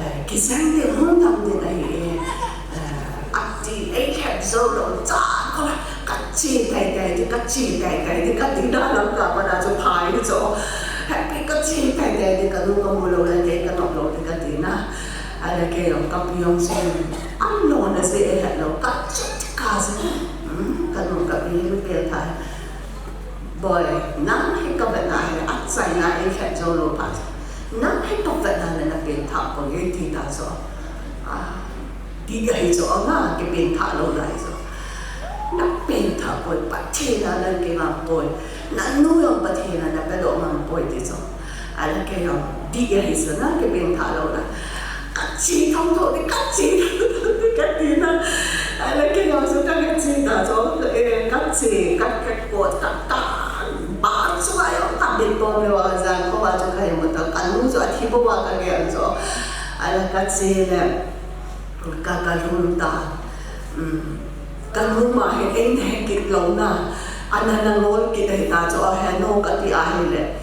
Eh, kijeng ding, hung dam ding ahi e. Eh, ati, eilhep jou lou, chan kho, kache teitei ding, kache teitei ding, kati na lam kah a pat a chu phai chu. Happy kache teitei ding, kanu kamu lou le, kei kanop lou ding kati na. Ahile kei jong kapi jong chu, alona jeh ahet lou, kachuti kah jeh. Hmm, kanu kapi hi mi pel tha. Boi, nang hi kavetna hile, achaina eilhep jou lou phat. Nang hi kavetna le napengthah poi e ti ta chu. Ah, ti ahi chu na, kipengthah lou lai chu. Napengthah poi, Pathen a nakingam poi. Nanu jong Pathen a napedoh ngam poi ti chu. Ahile kei jong, dih ahi chu na, kipengthah lou na. Kache thotho ding, kache thotho ding, kati na. Ahile kei jong chu kache ta chu, eh, kache, ka, kakot, ka, ka, ba chu ka jong, kabit bom lou a, jan kho a chu ka imu ta, kanu chu athi bou a kagel chu. Ahile kache le, ka, kalhung ta. Um, kanu ma hi eina hekit lou na. Ana nangol kit ahi ta chu, ahe no kati ahile.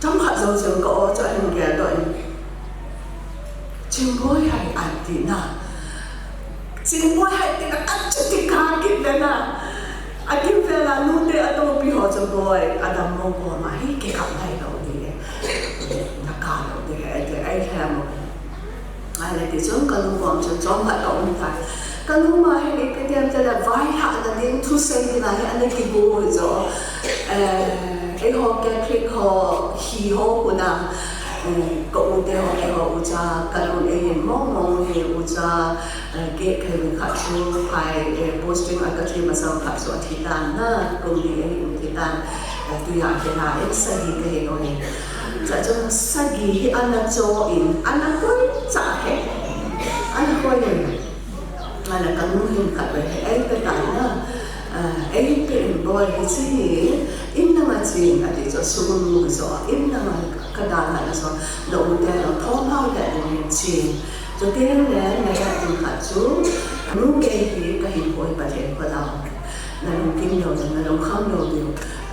Chomkhat jou chun ka-o chu ahin geldoh in, "Chingboi hai," ati na. "Chingboi hai," tina kachuti kah kit le na. Akimvel a nute atopi ho chu, "Boi, adam mo koma hi kikap ngai lou ding e. Nakap lou ding e," ati, eilhem u. Ahile tichun kanu kom chun chomkhat kaum tai. Ka nu ma hi ipi ti ham tile vaihahna ding thusei dinga hi ana kigo hi jo. Eh, eiho Catholic ho hi ho kona, eh, ka u te ho, eiho ucha, ka nu eihin mong mong hi ucha, eh, Gate Khaivin khat chu phai, eh, posting a ka che masang khat chu athi tan na, kum ni eihin thi tan, eh, tuiya kina in sagi kahi lou hi. Cha chu sagi hi ana cho in, ana koi cha he. Ana koi in. Ana ka nu hin khat ve he, ei pe tai na. Ah, ei pe in boi hi chi hi, in langa chin ati chu sugunu hi jo, in langa ka dalha na jo, na u te lou thom hao le ding hin chin. Chuteng le, na ka tin khat chu, nu kei hi ka hin boi Pathen kho lou. Na lungkim lou, na lungkham lou diu,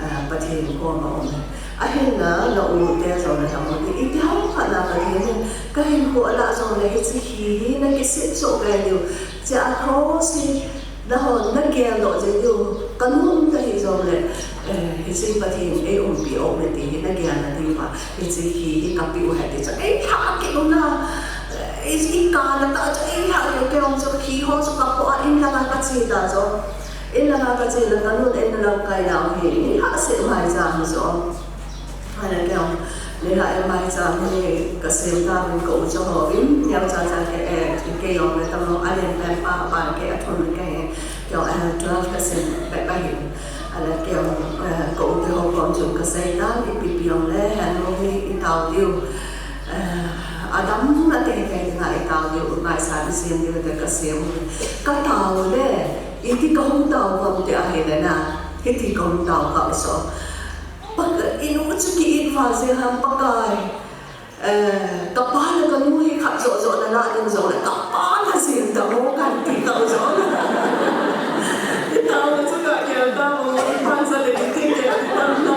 ah, Pathen koma um. Ahinla, na u te jong na lhang u ti, iti ham khat na Pathen in, ka hinkho a lah jong le hiche hi hi na kisit soh kei diu. Hiche a cross hi, na hon, na gel doh jeng diu. Ka nu um ta hi jong le, eh, hiche Pathen ei umpi o me ti hi na gel na diu va. Hiche hi hi ka pe u he ti chu. Ei lha kit u na, eh, i, i ka na ta chu, ei lha kit u kei jong chu, hi ho chu ka po a in langa ka che ta chu. In langa ka che le ka nun ei na lamkai nau hi, ni ha se mai jang chu. Ana kei jong, ni ha e mai jang hi ka sem ta min ka u cho ho in, neo cha cha ke e, kei jong le tam jong a len pen pa, a ban ke a thum ke he, kei jong, eh, twelve ka sem pe pa hi. Ana kei jong, eh, ka u te ho kom chu ka sei ta, ipi pi jong le, anu hi i tao diu. Eh, a dam a te te nga i tao diu, mai sa di sem diu te ka sem. Ka tao le, iti ka hung tao kom te a he le na, iti ka hung tao ka so. Pak, inu chu ki it val jeng ham Pakai. Eh, ka pa le ka nu hi khat jo jo na la ding jong le, ka pa la jeng ta mo kan ti ta jo. I ta mo chu ka gel ta mo, i pan sa le i ti gel ta na.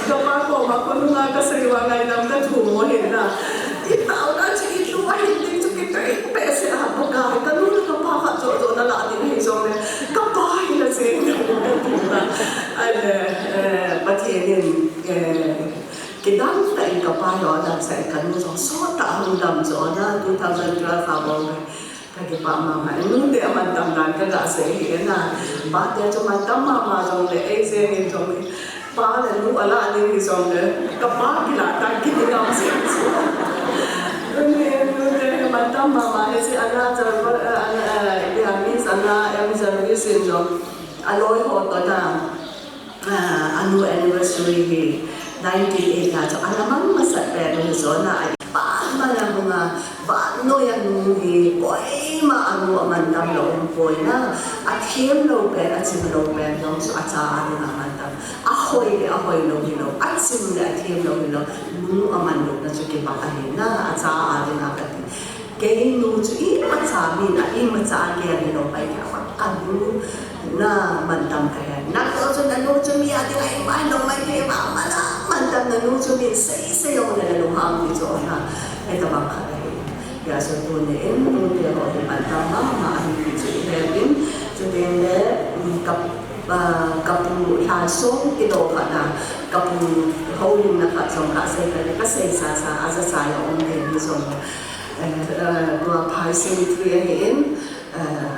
Ka pa koma ko nu nga ka sei wa ngai nam ka thu mo hin na. I ta na chu i tu wa hin ding chu ki tei pe se a Pakai, ka nu le ka pa khat jo jo na la ding hi jong le, ka pa hi la jeng ta mo kan ti ta. Ai le, eh, Pathen in, eh, kidang tah in ka pa jong a damsah in ka nu jong sot tah a hung dam chu na two thousand twelve a bou hi. Ka kipah mama in nu te a mantam dan ka ga sei hi na. Pa te chu mantam mama jong le ei jeng in jong le. Pa le nu a la ding hi jong le. Ka pa kila tah kiti ngam jeng chu. Nu te mantam mama hi si ana Jarvis, eh, ana, eh, Vietnamese ana M Jarvis in jong. A loi ho to na. Ah, anu anniversary hi nineteen eighty-eight a chu ana mang masat pen u hi jong a, pa mana hunga, vannoi a nu hi, koima anu a mantam lou um poi na, a them lou pen, a chim lou pen jong chu a cha a dinga mantam. A hoi le a hoi lou hilou, a chim le a them lou hilou, nu a man lou na chu kibang ahi na, a cha a dinga kati. Kei nu chu imacha min a, imacha a gel hilou pai kei a, ka nu na mantam ka he. Nangho chu nanu chu mi a dinga ima lou mai thei mama na, mantam nanu chu min sei sei jong le na lunghang ti chu na. Hitabang khat ahi. Hijeh a chu tuni in nu te ho hi mantam mama ahi ti chu i he uvin. Chuteng le, um, ka, ah, ka pu Lhansong kiti khat na, ka pu houlimna khat jong ka sei kha le, ka sei sa sa, a ja sa jong um le ni jong. Eh, eh, tua Phai Cemetery ahin, eh,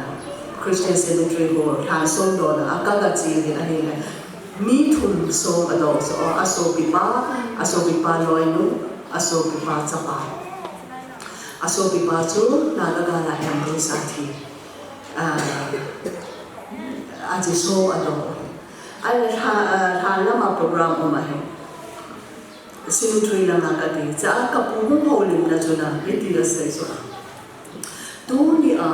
Christian Cemetery ho Lhansong dol a ka ga che ding ahile, mi thum som adol chu, a sopipa, a sopipa loinu, a sopipa chapa. A sopipa chu Naga gal a ambulance a thi. Ah, a che som adol. Ahile lha, ah, lha lama program um ahi. Cemetery langa kati, cha ka pu hung houlimna chu na, hiti asei chu. Tuni a,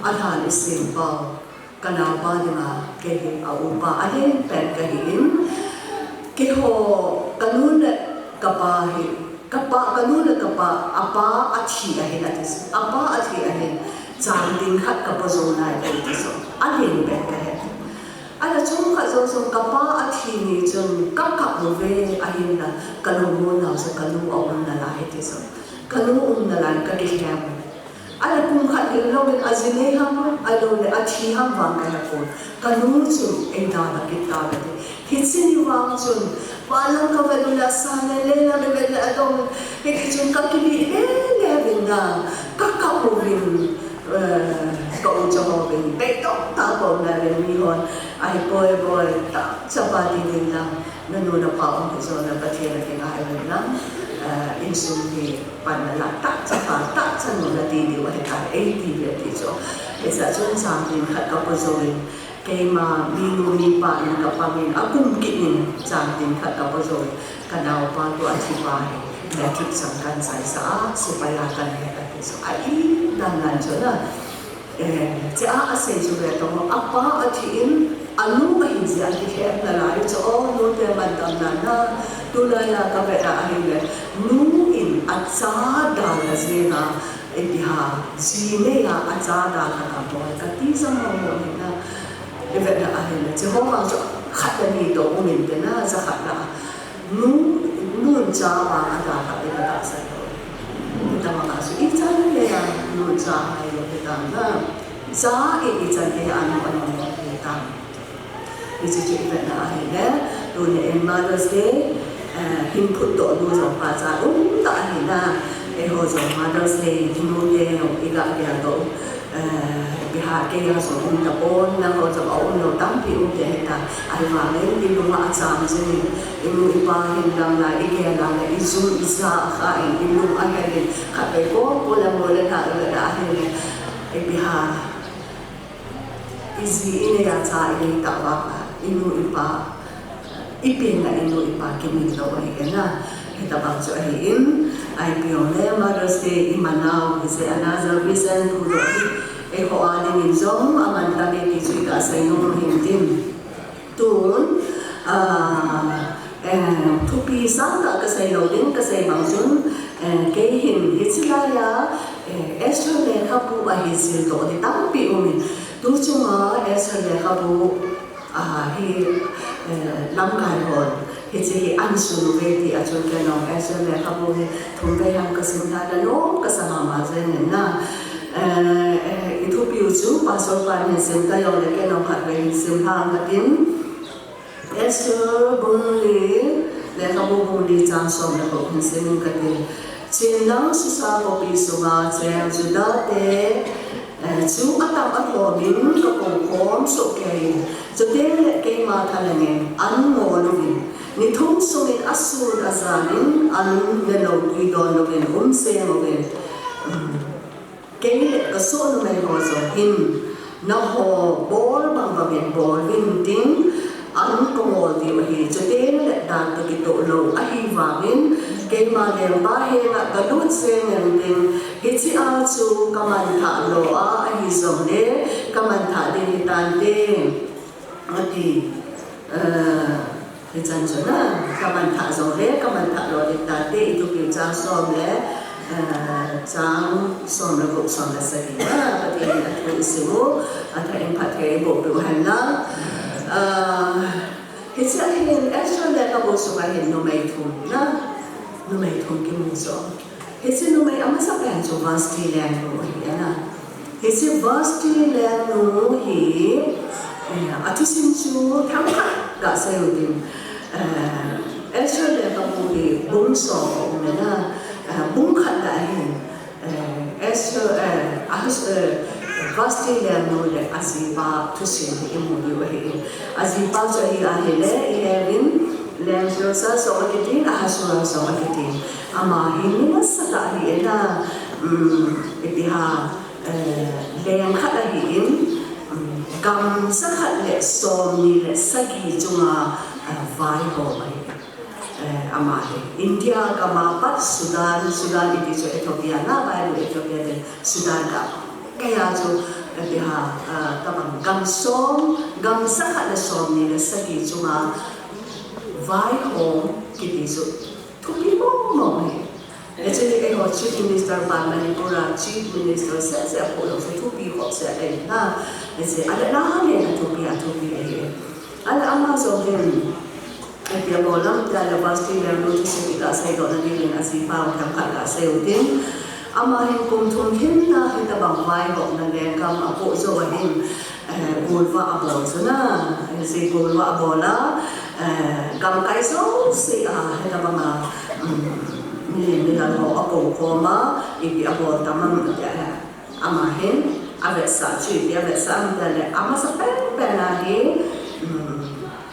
a lhan i sem pau, ka naopa dinga, kei hi a upa, a lengpen kahi in, keiho, ka nu le ka pa hi, ka pa, ka nu le ka pa, a pa a thi ahin ati chu. A pa a thi ahin, chang ding khat ka pa jou nai ati chu. A lengpen kahi. Ana chomkhat jong chun ka pa a thi ni chun ka kap uve, ahinla ka lungmon nau chu ka nu a um nalai ti chu. Ka nu um nalai ka kilhem. Ana kum khat hing louvin a ji nei ham, ahilou le a thi ham vang ka hepon. Ka nu chu eidalha kit tauve ti. Hiche ni vang chun, van lam ka vet u le a sa le, lei lam ka vet le a dong. Hiti chun ka kilih lele uvin na, ka kap uvin, eh, Ka u cha ho vin, beidong tah a ka um lai uvin, mihon, "Ahipoi boi, tah chapa ti uvin lang, nanu napa um hih jongle Pathen a kingai uvin lang, eh, insung hi panna la, tah chapa, tah chanu nati diu ahitai," eiti uve ti chu. Hichea chun chang tin khat ka po jouvin, keima minu mipa in ka pangin, akum kit in chang tin khat ka po jouvin, ka naopa tua thi pa hi matric chang kan chaisa a, sepai a kan he kati chu. A i dan dan chu na. Eh, chea asei chu ve tong, apa athi in, anu ahin jeh a kikhel nalai chu, o, nute mantam nana, tulai a ka vet a ahile, nu in acha dalha jeng a, ipi ham, ji nei a acha dalha ka bol, kati jong mo mo hi na, i vet a ahile, chu ho vang chu khat le ni toh um inte na, ja khat la. Nu, nun cha vang a dalha in ka tahsan lou. Hitabang a chu ichan le a nun cha ngai lou hitam na. Cha in ichan le a nu a nom lou hitam. Hiche chu i vet na ahile, tuni in Mother's Day, eh, hin phutdoh nu jong pachat um tah ahi na. Eiho jong Mother's Day, i nu te jong i ga geldoh u. Eh, ipi ham, kei a jong um tapon, nangho jong a um lou tampi um te hita. Ahivangin i lung a acham jing in, i nu i pa hin lang lai, i gel a le, i jum i ja a kha in, i lung ahel in, khatvei ko, ko le mo le na, le na ahile, ipi ham, i ji i nei a cha i nei tah vang a, i nu i pa, i pen a i nu i pa kimin lou ahi na. Hitabang chu ahi in, ipi jong le Mother's Day i man nau, hijeh a na Reverend Pu Doh hi, eiho a dingin jong aman tam e ti chu i ga sei nom hin tin. Tun, ah, eh, thupi sangtah ka sei lou ding, ka sei bang chun, eh, kei hin hiche lai a, eh, Esther lekhabu a hi jil doh ding tampi um in. Tu chunga Esther lekhabu, ah, hi, eh, lamkai hon hiche hi an sun uve ti a chun ken jong Esther lekhabu hi thum vei ham ka sim lha, nanom kasa mama jeng in na. Eh, eh, i thupiu chu Pastor pan hin sim ta jong le ken jong khatvei hin sim lha ka tin. Esther bung li, lekhabu bung li chang som le gup hin sim in ka ti. Chin lang Susa khopi sunga cheng Juda te, eh, chu atam alhom in ka kou khom soh kei in, chuteng le keima thalheng in an ngol uvin, ni thum sungin asun ajan in an ne lou tui don louvin um jeng uvin. Um, Kei le ka soh numei ho jong hin, nangho bol bang bang in bol uvin tin, an ka ngol diu ahi, chuteng le dan toh kitoh lou ahivangin, keima lengpa henga ka lut jeng in tin, hiche a chu ka manthah lou a, ahi jongle, ka manthah ding hitante. Ati, eh, hichan chu na, ka manthah jongle, ka manthah lou ding tate, i thupiu chang som le, eh, chang som le gup, som le sagi na, Pathen in athu i sim u, athah in phatthei eiboh peh u hen lang. Eh, hiche a hin, Esther lekhabu sunga hin numei thum na, numei thum kimu jo. Hiche numei amasapen chu Vashti lengnu ahi na. Hiche Vashti lengnu hi, eh, athusim chu themkhat ga sei u tin, eh, Esther lekhabu hi bung som a um e na, eh, bung khat na ahin, eh, Esther, eh, Ahas-, eh, Vashti lengnu le ajipa thusim hi imu diu ahi. Ajipa chu ahi ahile, i he uvin, Leng Tirsa jong akitin, Ahasuerus jong akitin. Ama hi mi nasatah ahi e na, um, ipi ham, eh, leng khat ahin, um, gam jakhat le somni le sagi chunga, eh, vaihom ahi. Eh, ama hi India gam a pat Sudan, Sudan iti chu Ethiopia na, Bible Ethiopia te Sudan gam. Kei a chu, eh, ipi ham, eh, tabang gam som, gam jakhat le somni le sagi chunga vaihom kiti chu thupi mong mong ahi. Actually, eiho Chief Minister pan Manipur a Chief Minister seh seh a poh lou chu thupi khop seh ahi na. Hiche, ale na le na thupi a thupi ahi. Ale ama jong hin, ipi abol lam tia le Vashti lengnu thusim i ga seidoh na dingin ajipa u themkhat ga sei u tin. Ama hin kum thum hin na hitabang vaihomna lenggam apoh jou ahin. Eh, golvah abol chu na, hiche golvah abol a, eh, gamkai jouse a, hitabang a, um, milen milal ho akou khom a, ipi abol tam am, eh, ama hin, Avetsah chu ipi avetsah ham tile, amasa penpen a hi, um,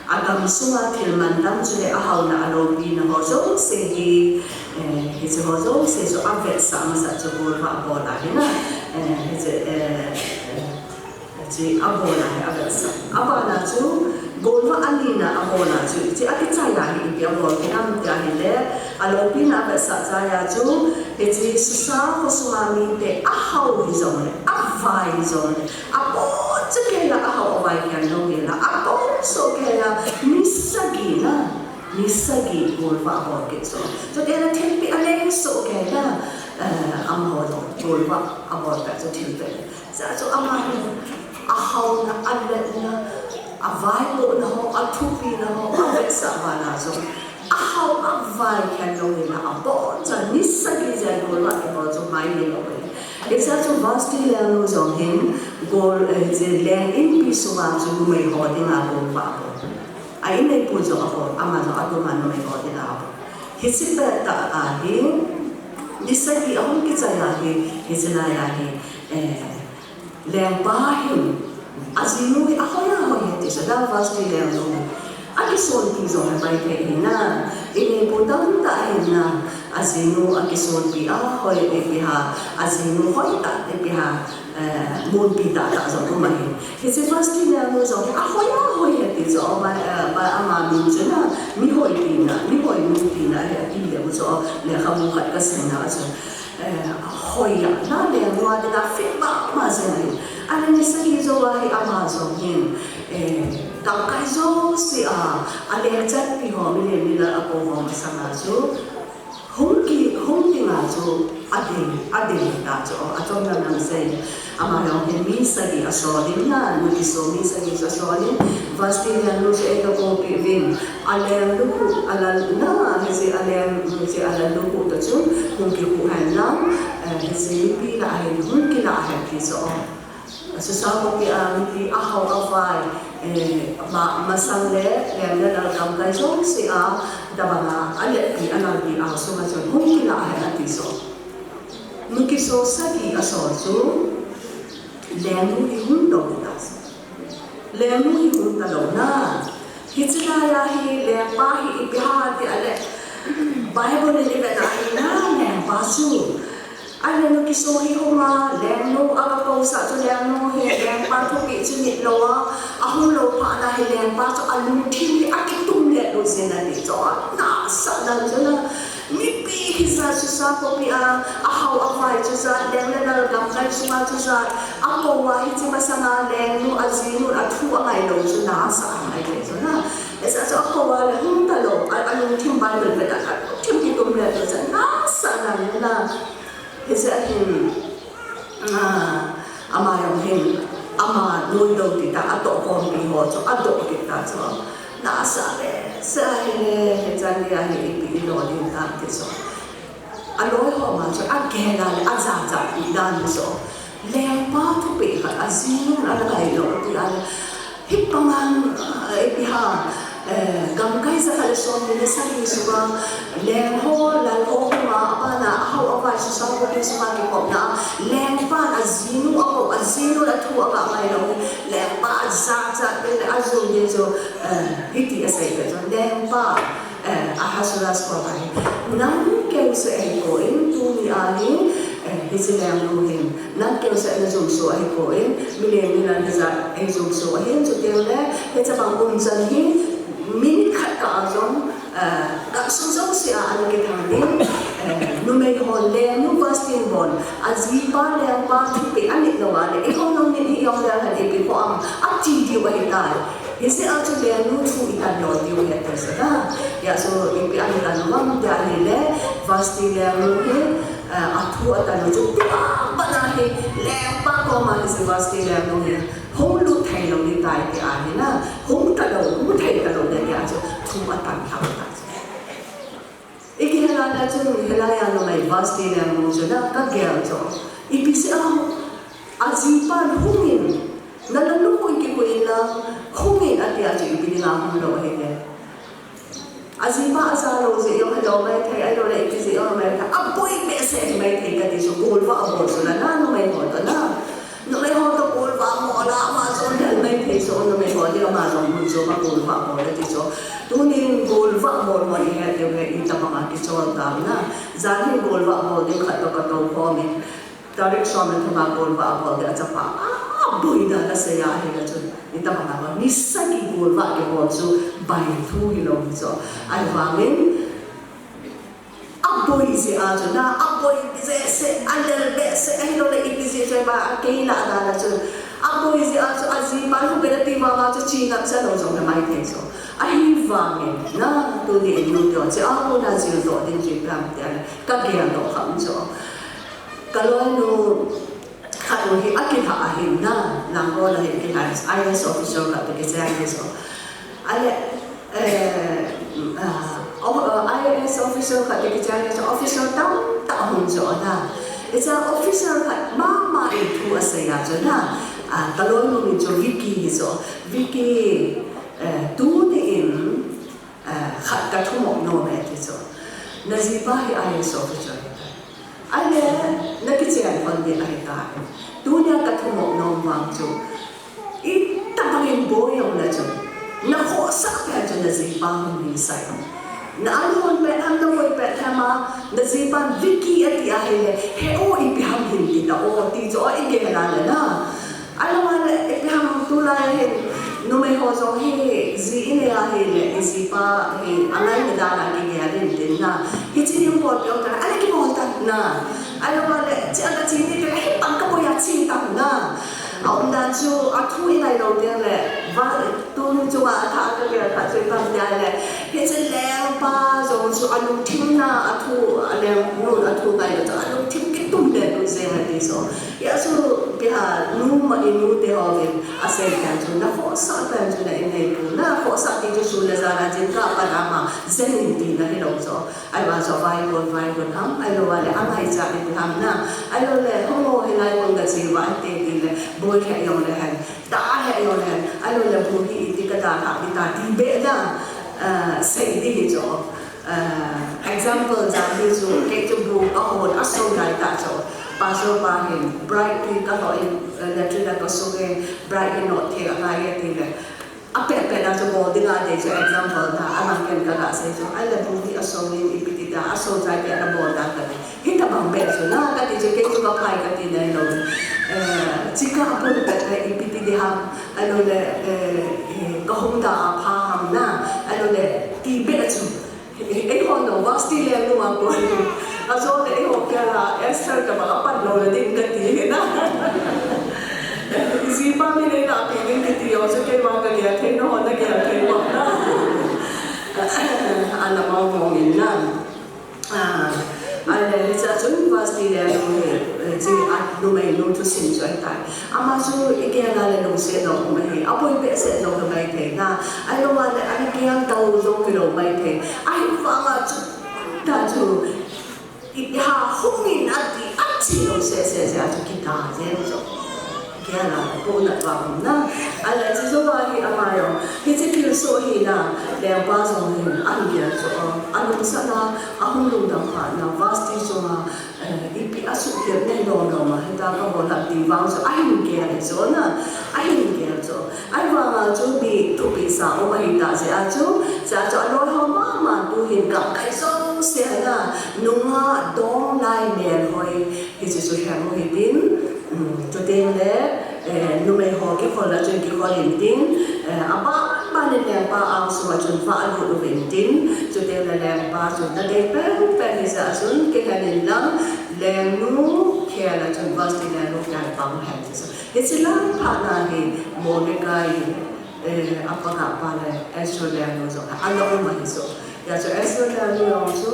agamsunga thil mantam chule ahaona aloupina ho jouse hi, eh, hiche ho jouse chu avetsah masat chu golvah abol ahi na, eh, hiche, eh, eh, hiche abol ahi avetsah. Abana chu golvah anina abol a chu hiche akichai ahi ipi abol kit ham tia ahile, aloupina avetsah chai a chu, hiche Susa khosunga mite ahao hijongle, avai hijongle, abon chu keila ahao avai khen lou hela, abon soh keila mi sagi na, mi sagi golvah abol kit chu. Chuteng le thilpeh aleng soh keila, eh, amaho jong golvah abol peh chu thilpeh. Hijeh chun ama hi ahaona, aletna, avaipohna ho, athupina ho avetsah bana jong ahao avai khen lou hela, abon cha ni sagi jen golvah kibol chu mai hilou ve. Hijeh chun Vashti lengnu jong hin gol, eh, hiche leng inpi sunga chu numei ho dinga golvah abol. A inneipu jong abol, ama jong adonga numei ho dinga abol. Hiche pettah a hi, ni sagi ahung kichai a hi, hiche lai a hi, eh, lengpa hin, ajinu hi ahoi ahoi e ti chu, Vashti lengnu hi. Akisonpi jong hi maithei ahi na, inneipu tamtah ahi na, ajinu akisonpi ahoi ipi ham, ajinu hoitah ipi ham, eh, munpi tahtah jong um ahi. Hiche Vashti lengnu jong hi ahoi ahoi e ti chu, ama, eh, ama, ama min chu na, mihoi tina, mihoinu tina hi ati leu chu, lekhabu khat kasim na chu. Eh, hoi a, na lengnu a dinga fit mama jeng ahi. Ahile ni sagi jou a hi ama jong hin, eh, lamkai jouse a, aleng chanpi ho, milen milal akou ho masanga chu, hung ki, hung dinga chu, adei, adei ta chu, achom lam lam sei. Ama jong hin mi sagi asol in na, nukiso mi sagi chu asol in, Vashti lengnu chu eikakoupi uvin, aleng lukhuh, alal na, hiche aleng, hiche alal lukhuh toh chun, hung kikhuh hen lang, eh, hiche mipi lah a hin, hung kilah hen ti chu. Susa khopi a mipi ahao avai, eh, ma, masang le, leng le lal lamkai jouse a, tabang a, aletpi, alalpi a sunga chun, hung kilah hen ati chu. Nukiso sagi asol chu, lengnu hi hung lou ta. Lengnu hi hung talou na. Hiche lai a hi lengpa hi ipi ham ti ahile, Bible in ivet a hi na lengpa chu. Ahile nukiso hi hung a, lengnu aga kousah chu lengnu hi lengpa thupeh chu nit lou a, ahung lou phat na hi lengpa chu alungthim hi akitum let lou jeng ahi ti chu. Nasa dan chu na. Mipi hijat Susa khopi a, ahao avai chujat, leng le lal lamkai sunga chujat, akou a hiche masanga lengnu, ajinu, athu angai lou chu nasa angai thei chu na. Hijeh chun akou a le hung talou, a, alungthim Bible vet a, alungthim kitum le chu chu nasa dan chu na. Hijeh a hin, Ah, ama jong hin, ama nuidou ti ta, atohkhompi ho chu, adoh kit ta chu. Nasa behseh ahi le, hichan gei a hi ipi ilo ding ham ti chu. Aloi ho ma chu, agel a le, ajachat pi dan chu. Lengpa thupeh khat, ajinu ana ngai lou ti a le. Hibang a, eh, ipi ham, eh, gamkai jakhat le somni le sagi sunga, leng ho, lal ho hung a, abana, ahao avai Susa khopi sunga kikhopna, lengpan ajinu akou, ajinu le athu akah ngai lou, lengpa ajachat pen le ajum ding chu, eh, hiti asei pen chu, lengpa, eh, Ahasuerus koma hin, nang keu seh ahi poi, tuni a hi, eh, hiche lengnu hin, nang keu seh na jum soh ahi poi, milen milen hijat eijum soh ahin, chuteng le, hiche bang umchan hi, minute khat kah a jong, eh, gamsung jouse a ana kithang ding, eh, numei hon lengnu Vashti in bon, ajipa lengpa thupeh anit lou a le, eiho jong nit hih jong le hen ipi kho ham, ati diu ahitai. Hijeh a chu lengnu thu itan lou diu ahi ti chu na. Hijeh a chu ipi ana tan u ham ti ahile, Vashti lengnu hi, eh, athu atan u chu, tua pat a hi, lengpa koma hiche Vashti lengnu hi, hung lut thei lou ding tai ti ahi na, hung talou, hung thei talou ding ti a chu, thu atan lhah ta chu. Ikihela na chu, hilai a numei Vashti lengnu chu na, kagel chu. Ipi jeh a, ajipan hung in, nalal lukhuh in kikoi in lang, hung in ati a chu ipi dinga hung lou ahi le. Ajipa aja lou jeh jong hilou maithei, ahilou le ipi jeh jong maithei, aboi behseh ahi maithei kati chu, golvah abol chu na, na numei ho toh na. Numei ho toh golvah bol a, ama jong del mai thei chu, numei ho ding ama jong mun chu ma golvah bol a ti chu. Tunin golvah bol ho i het diu hi, itobang a kichol tam na. Jan hin golvah bol ding khat toh ka tou khom in. Tarik som le thum a golvah bol ding a chapa. A, boi dan a sei a ahile chun. Itobang a ni sagi golvah kibol chu bai thu hilou hi chu. Ahivangin, aboi jeh a chu na, aboi behseh, alel behseh, ahilouleh ipi jeh chu ba, akei lah dan a chu. Aboi jeh a chu, ajipa lhung kit a ti vang a chu, chinamse lou jong le mai thei chu. Ahivangin na, tuni in nu te ho, hiche a kona jil doh ding chu ipi ham ti ahile, ka gel doh kha um chu. Ka loinu khat u hi akilhah ahin na, Langol a hin kilhah, I A S officer khat toh kicheng ahi chu. Ahile, eh, ah, o-, ah, I A S officer khat toh kicheng ahi chu, officer tamtah ahung chu na. Hiche a officer khat mama in thu asei a chu na. Ah, ka loinu min chu Vicky hi chu. Vicky, eh, tuni in, eh, khat ka thumop nom e ti chu. Na jipa hi I A S officer ahi tai. Ahile, na kichen lhon ding ahi tai. Tunia ka thumop nom vang chu, itobang in boi jong le chun, na khohsah pen chu na jipa hung hinsah in. Na alhon pet ham, na voi pet ham a, na jipan Vicky ati ahile, he o, ipi ham hin ti ta o, ti chu o, i gel a le na. Ahilou le, ipi ham tulai hin, numei ho jong hi, ji i nei ahile, i jipa hi, angaina dan a kigel in tin na. Hiche hin bol peh tan, ahile kibol tan na. Ahilou le, che a ka che ni te le, hi pan ka boi a che tan na. Aumdan chu, athu i ngai lou teng le, va, tuni chunga atha ka gel khat chu ipi ham ti ahile, hiche lengpa jong chu alungthim na, athu, a lengnun athu ngai lou chu, alungthim kitum le tu jeng ati chu. Hia chu ipi ham, nu ma i nu te ho vin asei pen chu, na khohsah pen chu na i nei pon na, khohsah ti chu sun le jan a jingkah a pat a ma jen in tina hilou chu. Ahivang chu avaikon, vaikon ham, ahilou le angaichat ipi ham na, ahilou le hung o hilai kon ka che uva ati ti le, boi lheh jong le hen, tah lheh jong le hen, ahilou le bu hi iti ka dalhah ding ta ti beh na, ah, sei ding hi chu. Ah, example jan hi chu, kei chu bu ahon asou lai tah chu, pastor pa hin, bride twi ka lhoh in, eh, latrine a ka sung in, bride hi not thei angai e ti le, apet pet a chu bol ding a dei chu example ta, aman ken ka ga sei chu, ahile bu hi asou in ipi ti ta, asou chai pet a bol ta ka ti. Hitobang beh chu na, ka ti chu kei chu ka phai ka ti nai lou. Eh, chika bol pet le ipi ti ding ham, ahilou le, eh, eh, ka hung da a pha ham na, ahilou le ti beh chu. Eiho nu, Vasti lengnu a kon. Ajou le eiho kila Esther ka ba ka pan lou le ding ka ti hi na. Jipa min eina pi ding kiti jong chu keima ka gel thei, nangho na gel thei pon na. Ana mong mong in na. Ah, ahile hiche a chun Vasti lengnu hi, eh, chi a numeinu thusim chu ahi tai. Ama chu i gel a le lungset jong um ahi, aboi behseh jong hi mai thei na. Ahilou le ana gel tau jong hilou mai thei. Ahivang a chu, ta chu, ipi ham hung in ati, achi lou seh seh seh a chu kita jeng chu. Gel a le pohnat vang um na. Ahile chu jou a hi ama jong, hiche thilsoh hi na, lengpa jong hin ahin gel chu, alungset na, ahung lungdam phat na, Vasti chunga, eh, ipi asuhkhel nei lom lom a, hita ka bol ham ti vang chu, ahin gel chu na, ahin gel chu. Ahivang a chu mi thupeh sa um ahi tah jeh a chu, jeh a chu aloi ho mama tu hin gamkai jouse a na, nungah dong lai melhoi, hiche chu lhem u hitin, um, chuteng le, eh, numei ho kikhol a chun kikhol in tin, eh, aban ban in lengpa angsunga chun vah lut uvin tin, chuteng le lengpa chu nadei pen pen hi jeh a chun kilhen in lang, lengnu khel a chun Vasti lengnu khel a pang hen ti chu. Hiche lai phat na hi Mordecai, eh, apagah pa le Esther lengnu jong ana um ahi chu. Hia chu Esther lengnu jong chu,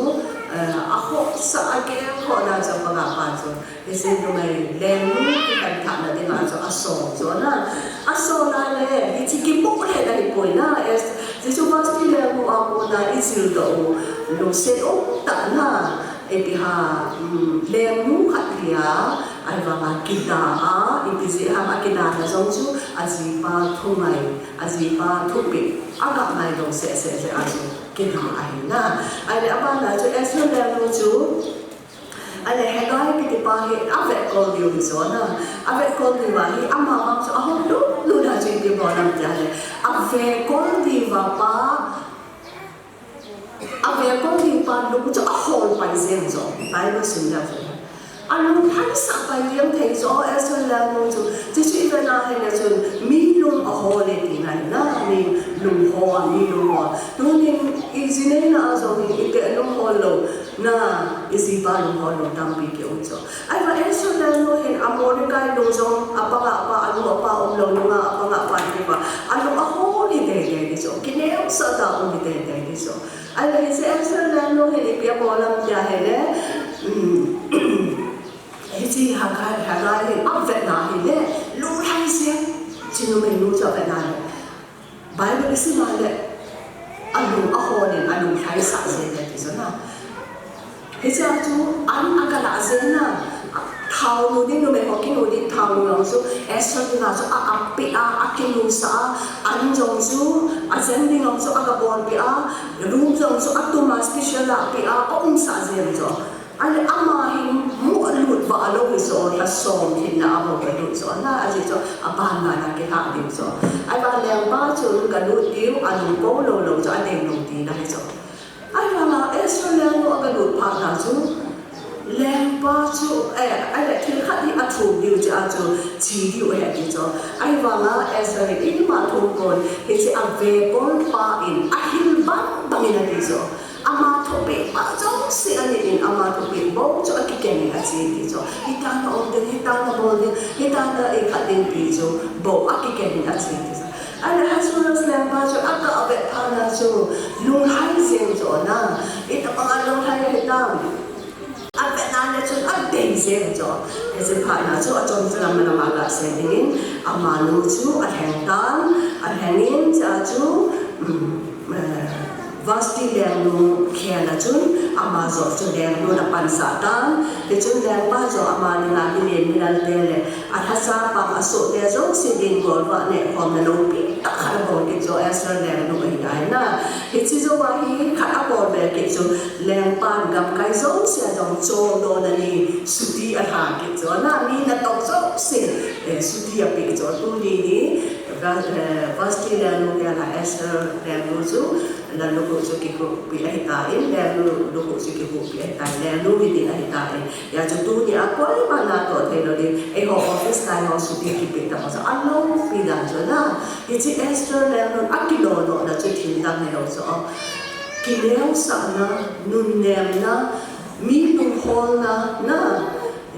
eh, akhohsah a gel khoh na chu apagah pa chu. Hiche numei lengnu kikhen thahna dinga chu asol chu na. Asol a le, hiche kimu le na hi poi na. Es-, hiche chu Vasti lengnu a kona ijil doh u, lungset um tah na. Ipi ham, um, lengnu khat hi a, ahivang a kida a, ipi jeh ham akida na jong chu, ajipa thungai, ajipa thupeh, aga ngai lou seh seh jeh a chu kida ahi na. Ahile aban a chu Esther lengnu chu, Ahile Haggai kitipa hi avetkol diu hi chu na. Avetkol diu ahi, amavang chu ahol lulu na chu ipi bol ham tia le, avetkol diu a pa, avetkol diu pa lung chu ahol pai jeng chu. Bible sim le chu alung lhaisah pai jeng thei chu, Esther lengnu chu. Chuchu ivet na hile chun mi lung ahol e tina ahi na, mi lunghol, mi lunghol. Tunin iji neina a jong hi iti lunghol lou na, ijipa lunghol lou tampi kium chu. Ahivang Esther lengnu hin a Mordecai lung jong apanga pa, alung apa umlou nunga apanga pa hi pa, alung ahol hi teitei di chu, kineosah tah um hi teitei di chu. Ahile hiche Esther lengnu hin ipi abol ham tia hile, um, hiche Haggai, Haggai hin avetna hile, lunglhai jeng, hiche numeinu chu avetna le, Bible isim a le, alung ahol in, alung lhaisah jeng e ti chu na. Hichea chu an aga lah jeng na. Thaonu ding, numei ho kinu ding thaonu jong chu Esther dinga chu a-ap peh a, akinuisah a, an jong chu ajen ding jong chu aga bolpeh a, room jong chu atum a, special a peh a, aumsah jeng chu. Ahile ama hin mu alut vah lou hi chu, lha som lhinna a bou alut chu na, ajeh chu abanban a kilhah ding chu. Ahivang lengpa chun galut diu, alung kou lou lou chu adei lou tina hi chu. Ahivanga Esther lengnu agalut phat na chu, lengpa chu, eh, ahile thil khat hi athum diu chea chu, che diu ahi ati chu. Ahivanga Esther in ima thum pon, hiche avetkol pa in ahil bang bang in ati chu. Ama thupeh pa jouse anit in, ama thupeh bou chu akiken in ache ti chu. Hitia na um ding, hitia na bol ding, hitia na ikhat ding ti chu bou akiken in ache ti chu. Ahile Ahasuerus lengpa chu aga avet phat na chu, lunglhai jeng chu na. Itobang a lunglhai ahitam. Avetna le chun adei jeng chu. Hiche phat na chu achom chu lam lam a gasei dingin, amanu chu alheng tan, alheng in chea chu, um, eh, Vashti lengnu khel a chun, ama joh chu lengnu in apansah tan, hichun lengpa joh ama dinga milen milal te le, alhasam pang asoh te jouse din golvah nehkhomna loupi tah khat abol kit chu Esther lengnu ahi tai na. Hiche jou a hi khat abol be kit chu, lengpan gamkai jouse a jong choldo na ni chutti alha kit chu na, mi natong jouse, eh, chutti apeh chu. Tuni hi, eh, Vashti lengnu khel a Esther lengnu chu, lallukhuh chu kikhuhpi ahitan, lengnu lukhuh chu kikhuhpi ahitan, lengnu hiding ahitan. Hijeh chun tuni a koima natoh thei lou ding, eiho office kai ho chutti kipeh tah ho chu aloupi dan chu na. Hiche Esther lengnun akilolona chu thil dang hilou chu, kineosahna, nunnemna, mi lungholna, na,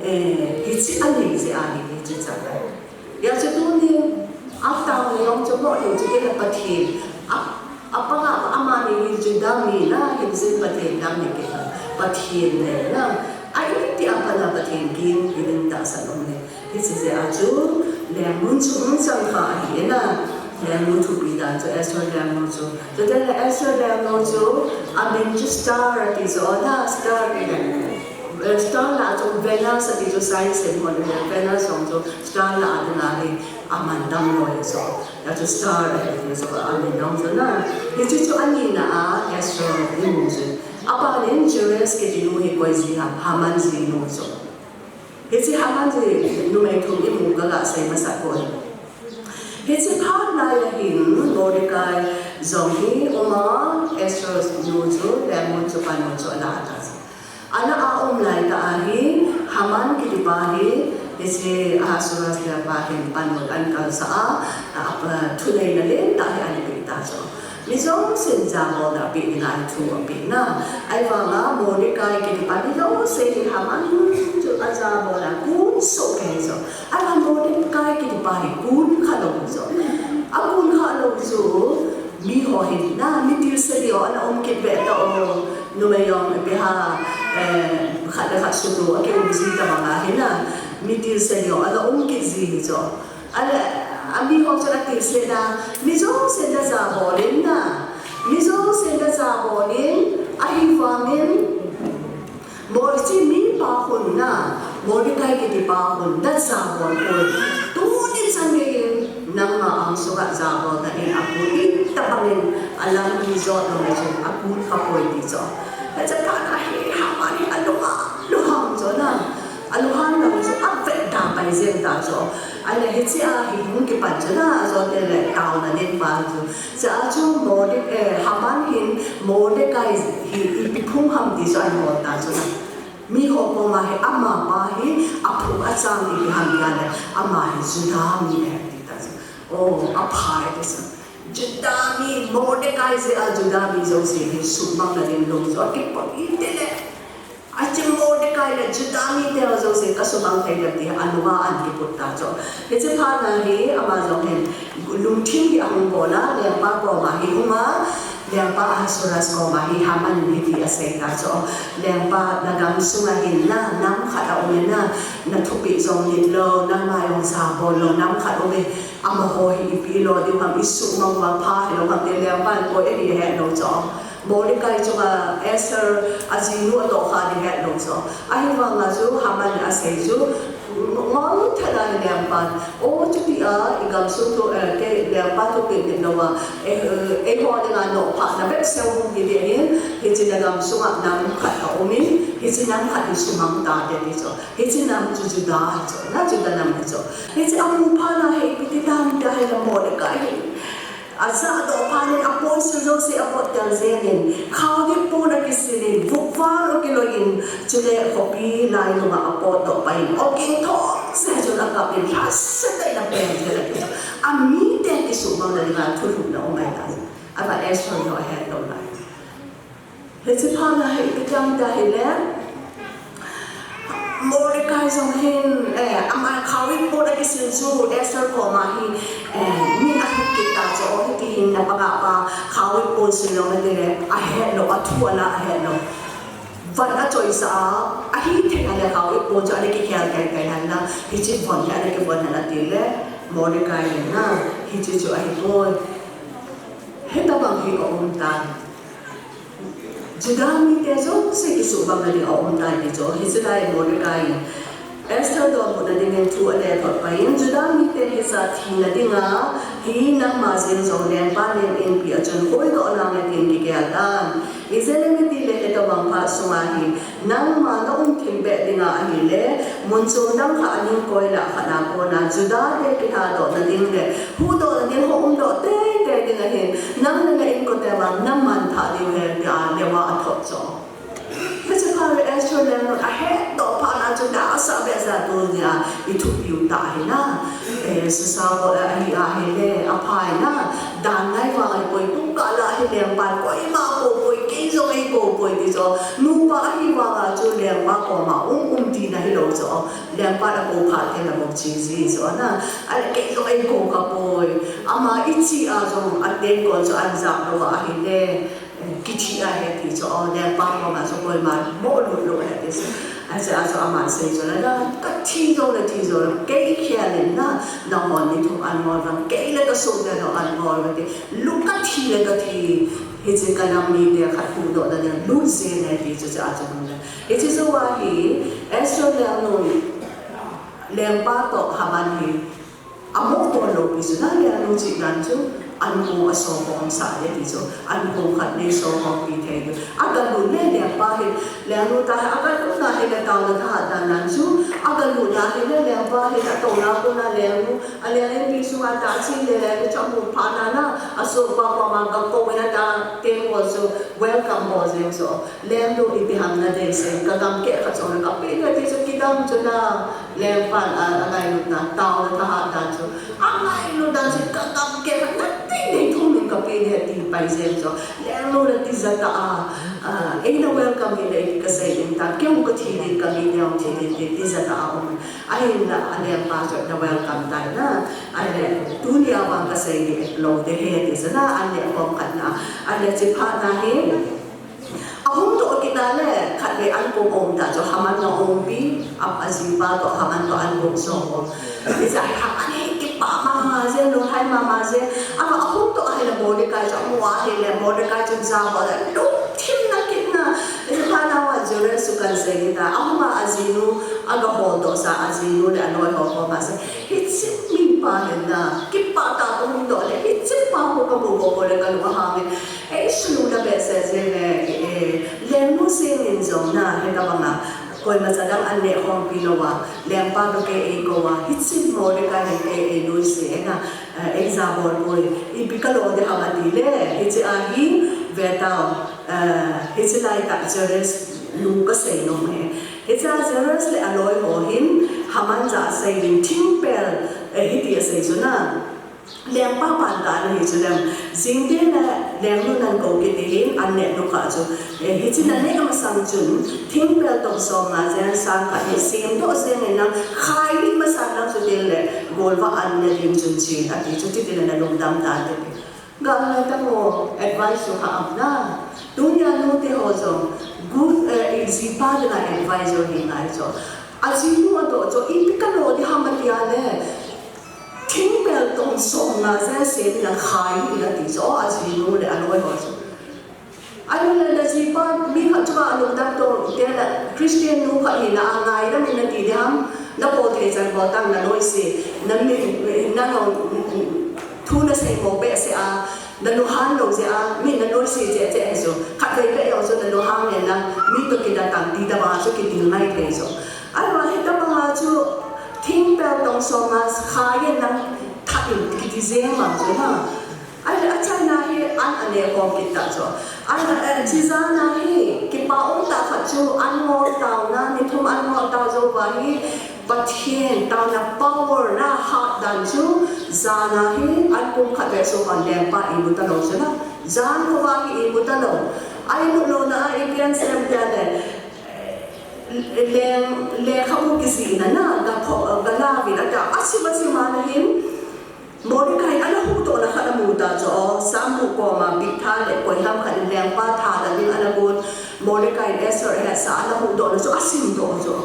eh, hiche anei jeh a hi hiche chan ahi. Hijeh chun tunin, atao na jong chu moh ding chu kei le Pathen. A, apanga amani hi Juda mi na, hiche Pathen dang hi kei, Pathen le na. A iti a pat a Pathen kin, idin tahsan um le. Hiche jeh a chu, lengnu chu hung chang kha ahi na. Lengnu thupi dan chu, Esther lengnu chu. Chuteng le Esther lengnu chu, amin chu Star ati chu, na Star kei le. Eh, star lah a chu Venus ati chu science in hon le Venus jong chu star lah a dinga hi aman dam loi chu. Hijeh chu star ahi ti chu amin jong chu na. Hiche chu anina a Esther imu chu. Aban in Zeresh kiti nu hi koi ji ham, Haman jinu chu. Hiche Haman ji numei thum imu kaga sei masat poi. Hiche phat lai a hin Mordecai jong hi uma, Esther nu chu, lengnu chu, panu chu ala ta. Ala a um lai tah a hi, Haman kiti pa hi, hiche Ahasuerus lengpa hin panmun ahin kalsah a, a, a, thuneina lentah hi ahin pe ta chu. Mi jousen jabolna apeh dinga thu apeh na. Ahivanga Mordecai kiti pa mi jouse hi Haman chu ajabol a kun soh kei chu. Ahivang Mordecai kiti pa hi kun kha lou chu. Akun kha lou chu, mi ho hin na, mi tilse diu ana um kit ve ta o, numei jong ipi ham, eh, khat le khat suhtoh a kium ji tabang ahi na, mi tilse diu ana um kit ji hi chu. Ahile, ami ho chun atilse na, mi jousen najabol in na, mi jousen najabol in, ahivangin, Mordecai mi pa hon na, Mordecai kiti pa hon, najabol poi. Tuni chan geiyin, nangma angsunga jabolna in akun in, tabangin alam hi jot lou le chun akun kha poi ti chu. Hiche phat a hi Haman hi alunga, lunghang chu. Jeng ta chu. Ahile hiche a hi hung kipan chu na, ajo te le taona ding pa chu. Chua chu Morde-, eh, Haman hin Mordecai hi ipi phung ham ti chu ahin hol ta chu na. Miho koma hi amapa hi aphung achang ipi ham ti ahile, ama hi Juda mi ahi ti ta chu. Oh, apha e ti chu. Juda mi, Mordecai jeh a Juda mi jouse hi suhmang na ding lung chu akipang in tile. Achu Mordecai le Juda mite ho jouse kasumang thei dem ti anunga ahin kiput ta chu. Hiche phat na hi ama jong hin lungthim hi ahung bol a, lengpa koma hi hung a, lengpa Ahasuerus koma hi Haman in hiti asei ta chu. Lengpa, na gamsunga hin na, nam khat aum e na, na thupeh jong nit lou, nangma jong jabol lou, nam khat um e, amaho hi ipi lo diu ham, isuhmang uva pha hilou ham ti lengpan koi ahi ahet lou chu. Mordecai chunga Esther ajinu atoh kha ding ahet lou chu. Ahivanga chu Haman in asei chu, ngol thet a hi lengpan, o, chuti a, igamsung thu, eh, kei lengpa thupeh nit lou a, eh, eh, eiho dinga nopha na bep seu hung hi ding ahin, hiche na gamsunga nam khat aum in, hiche nam khat hi sumang ta ding ti chu. Hiche nam chu Juda hi chu, na Juda nam hi chu. Hiche amu phat na hi ipi ti tam ti ahile Mordecai hi ajahdoh phat in aponsil jouse apot tel jeng in, khaovip pon akisil in, vukval akiloi in, chule khopi lainunga apotdoh pai in, ogin thong se chun akap in, lhasam tah in apen jeng in, amite kisuhmang na dinga thulhuhna um ahi tai. Ahivang Esther jong ahet lou lai. Hiche phat na hi ipi ti ham ti ahile, Mordecai jong hin, eh, ama khaovip pon akisil chu Esther koma hi, eh, min ahit kit ta chu, o, hiti hin na panga pa khaovip pon sil lou na tile, ahet lou, athu ala ahet lou. Von achoisah a, ahithei a le khaovip pon chu ana kikhel kai kai hen lang, hiche von hi ana kivon hen lang tile, Mordecai in na, hiche chu ahipoi. Hitobang hi aum tai. Juda mite jouse kisuhmang na ding aum tai ti chu, hiche lai Mordecai in Esther donbutna dingin thu aletdoh pai in, Juda mite hijat thina dinga hi nangma jeng jong lengpa nen inpi a chun huhdoh nange tin kigel tan. Ijeh inem itile hitobang phat sunga hi nangma na um thim beh dinga ahile, mun chom dang khat aning koi lah khat a kona Juda te kilhadoh na ding le huhdoh na ding ho umdoh teitei ding ahin, nang le na inkote vang na manthah diu ahi, tia neo a athot chu. Hiche phat hi Esther lengnu ahetdoh phat na chu, na asah behseh a tunia ithupiu tah ahi na. Eh, Susa ho, eh, ahi ahile, apha ahi na. Dan ngai vang ahipoi, tukah lah hi lengpan koima akoupoi, kei jong eikou poi ti chu. Nupa ahi vanga chu lengpa koma um um tina hilou chu. Lengpan akou phat teng le bou che ji chu na. Ahile kei jong eikou kha poi. Ama ichi a jong atengkol chu anjah lou a ahile, kithi ahi ti chu, o, lengpa koma chu koima moh lut lou ahi ti chu. Ajeh chu aman sei chu la, la, kathi jongle thi jongle, kei khel in na, nahon ni thum an ngol vang, kei le kasohte jong an ngol vang ti, lu kathi le kathi, hiche kanam mite khat huhdoh na ding lut jeng e ti chu, chu a chu hung le. Hiche jou a hi, Esther lengnu, lengpa toh Haman hi, amoh bol lou pi chu na, lengnu chihdan chu, ankong asohkhom sah le ti chu, ankong khat nei sohkhompi thei diu. Agalut le lengpa hi, lengnu tah hi, agalutna hi le taona thahat dan dan chu, agalutna hi le lengpa hi, atouna kona lengnu, aleng inpi sunga tahchen le lengnu chu amu phat na na, asohpa koma gakou in atah teng ho chu, welcome bol jeng chu. Lengnu ipi ham nadei sei, kagam keh khat chu, kapeh ding ti chu kidam chu na. Lengpan a, angailutna, taona thahat dan chu. Angailut dan chu kagam keh khat nadei dei thum in kapeh ding ti pai jeng chu. Lengnu le tija tah a, a, eina welcome hile kasei ding ta, kei jong kathi ding, kamite jong thi ding ti, tija tah a um. Ahinla, alengpa chu ana welcome tai na. Ahile, tunia vang kasei ding lou ding ahi ti chu na, an le khom khat na. Ahile, hiche phat na hi, ahung doh kit na le, khatvei ankong aum ta chu, Haman na umpi, a, ajipa toh, Haman toh ankong sohkhom. Hiche a Haman hi kipah mama jeng, lunghai mama jeng. Ama ahung doh ahile Mordecai chu amu ahile, Mordecai chu jabol le, lungthim na kit na. Hiche phat na uva Juresh chu kan sei ding ta. Ahung a ajinu, aga holdoh sa, ajinu le aloi ho koma asei. Hiche mipa hi na, kipah tah a kahung doh le, hiche pa ho kamu bou bou le kalung ahang e. Ei, sunu na behseh jeng e, eh, lengnu jeng in jong na, hitobang a, Koima cha dang an neh khompi lou a, lengpa toh kei eikou a, hiche Mordecai hin kei einuisat in a, eh, eija bol poi, ipi kalo ding ham ati le, hiche a hin, ve tao, eh, hiche lai tah Zeres nu kasei nom e. Hiche a Zeres le aloi ho hin, Haman jah a asei ding thingpel, eh, hiti asei chu na. Lengpa pan tah ana hi chu lem. Jingte le lengnu nan kou kit ding hin an neh nung kha chu. Eh, hiche na neh masang chun, thingpel tong som nga jen sang khat hi semdoh jeng in lang, khai ni masang lang chu ding le, golvah an ne ding chun chin, ati chu, chuti le na lungdam tan te. Gam na ta mo, advice chu kha am na. Tunia nute ho jong, good, eh, jipa dinga advisor hi ngai chu. Ajinu adoh chu, ipi kalo ding ham ati a le. Thingpel tong som nga jen sem in lang khai in ati chu, ajinu le aloi ho chu. Ahile na jipa, mi khat chu alungdam to, te la Christian nu khat hina a ngailam in nati ding ham, na bol thei chan bol tang na noise, na mi, na ngau, thu na sei mo behseh a, na lunghan lou jeh a, mi na noise jeh jeh hi chu, khatvei beh jong chu na lunghang in lang, mi toh kida tang ti tabang a chu kiding mai thei chu. Ahivang hitabang a chu, thingpel tong som nga khai in lang, that in kiti jeng vang chu na. Ahile achaina hi an aneh khom kit ta chu. Ahile, eh, hiche jan a hi, kipa um tah khat chu, an ngol taona, ni thum an ngol tao jou va hi, Pathen taona power na hat dan chu, jan a hi, an pumkhat vei sung hon lengpa imu talou chu na. Jan khovah hi imu talou. A imut louna a ipi asei em tia le, leng, lekhabu kijihna na, ga pho, ga la uvin ata, asim asim a na hin, Mordecai in ana huhdohna khat amu ta chu, Sam bu koma Bigtha le koi ham khat in lengpa tha la ding ana gon, Mordecai in Esther ahetsah a ana huhdohna chu asimdoh chu.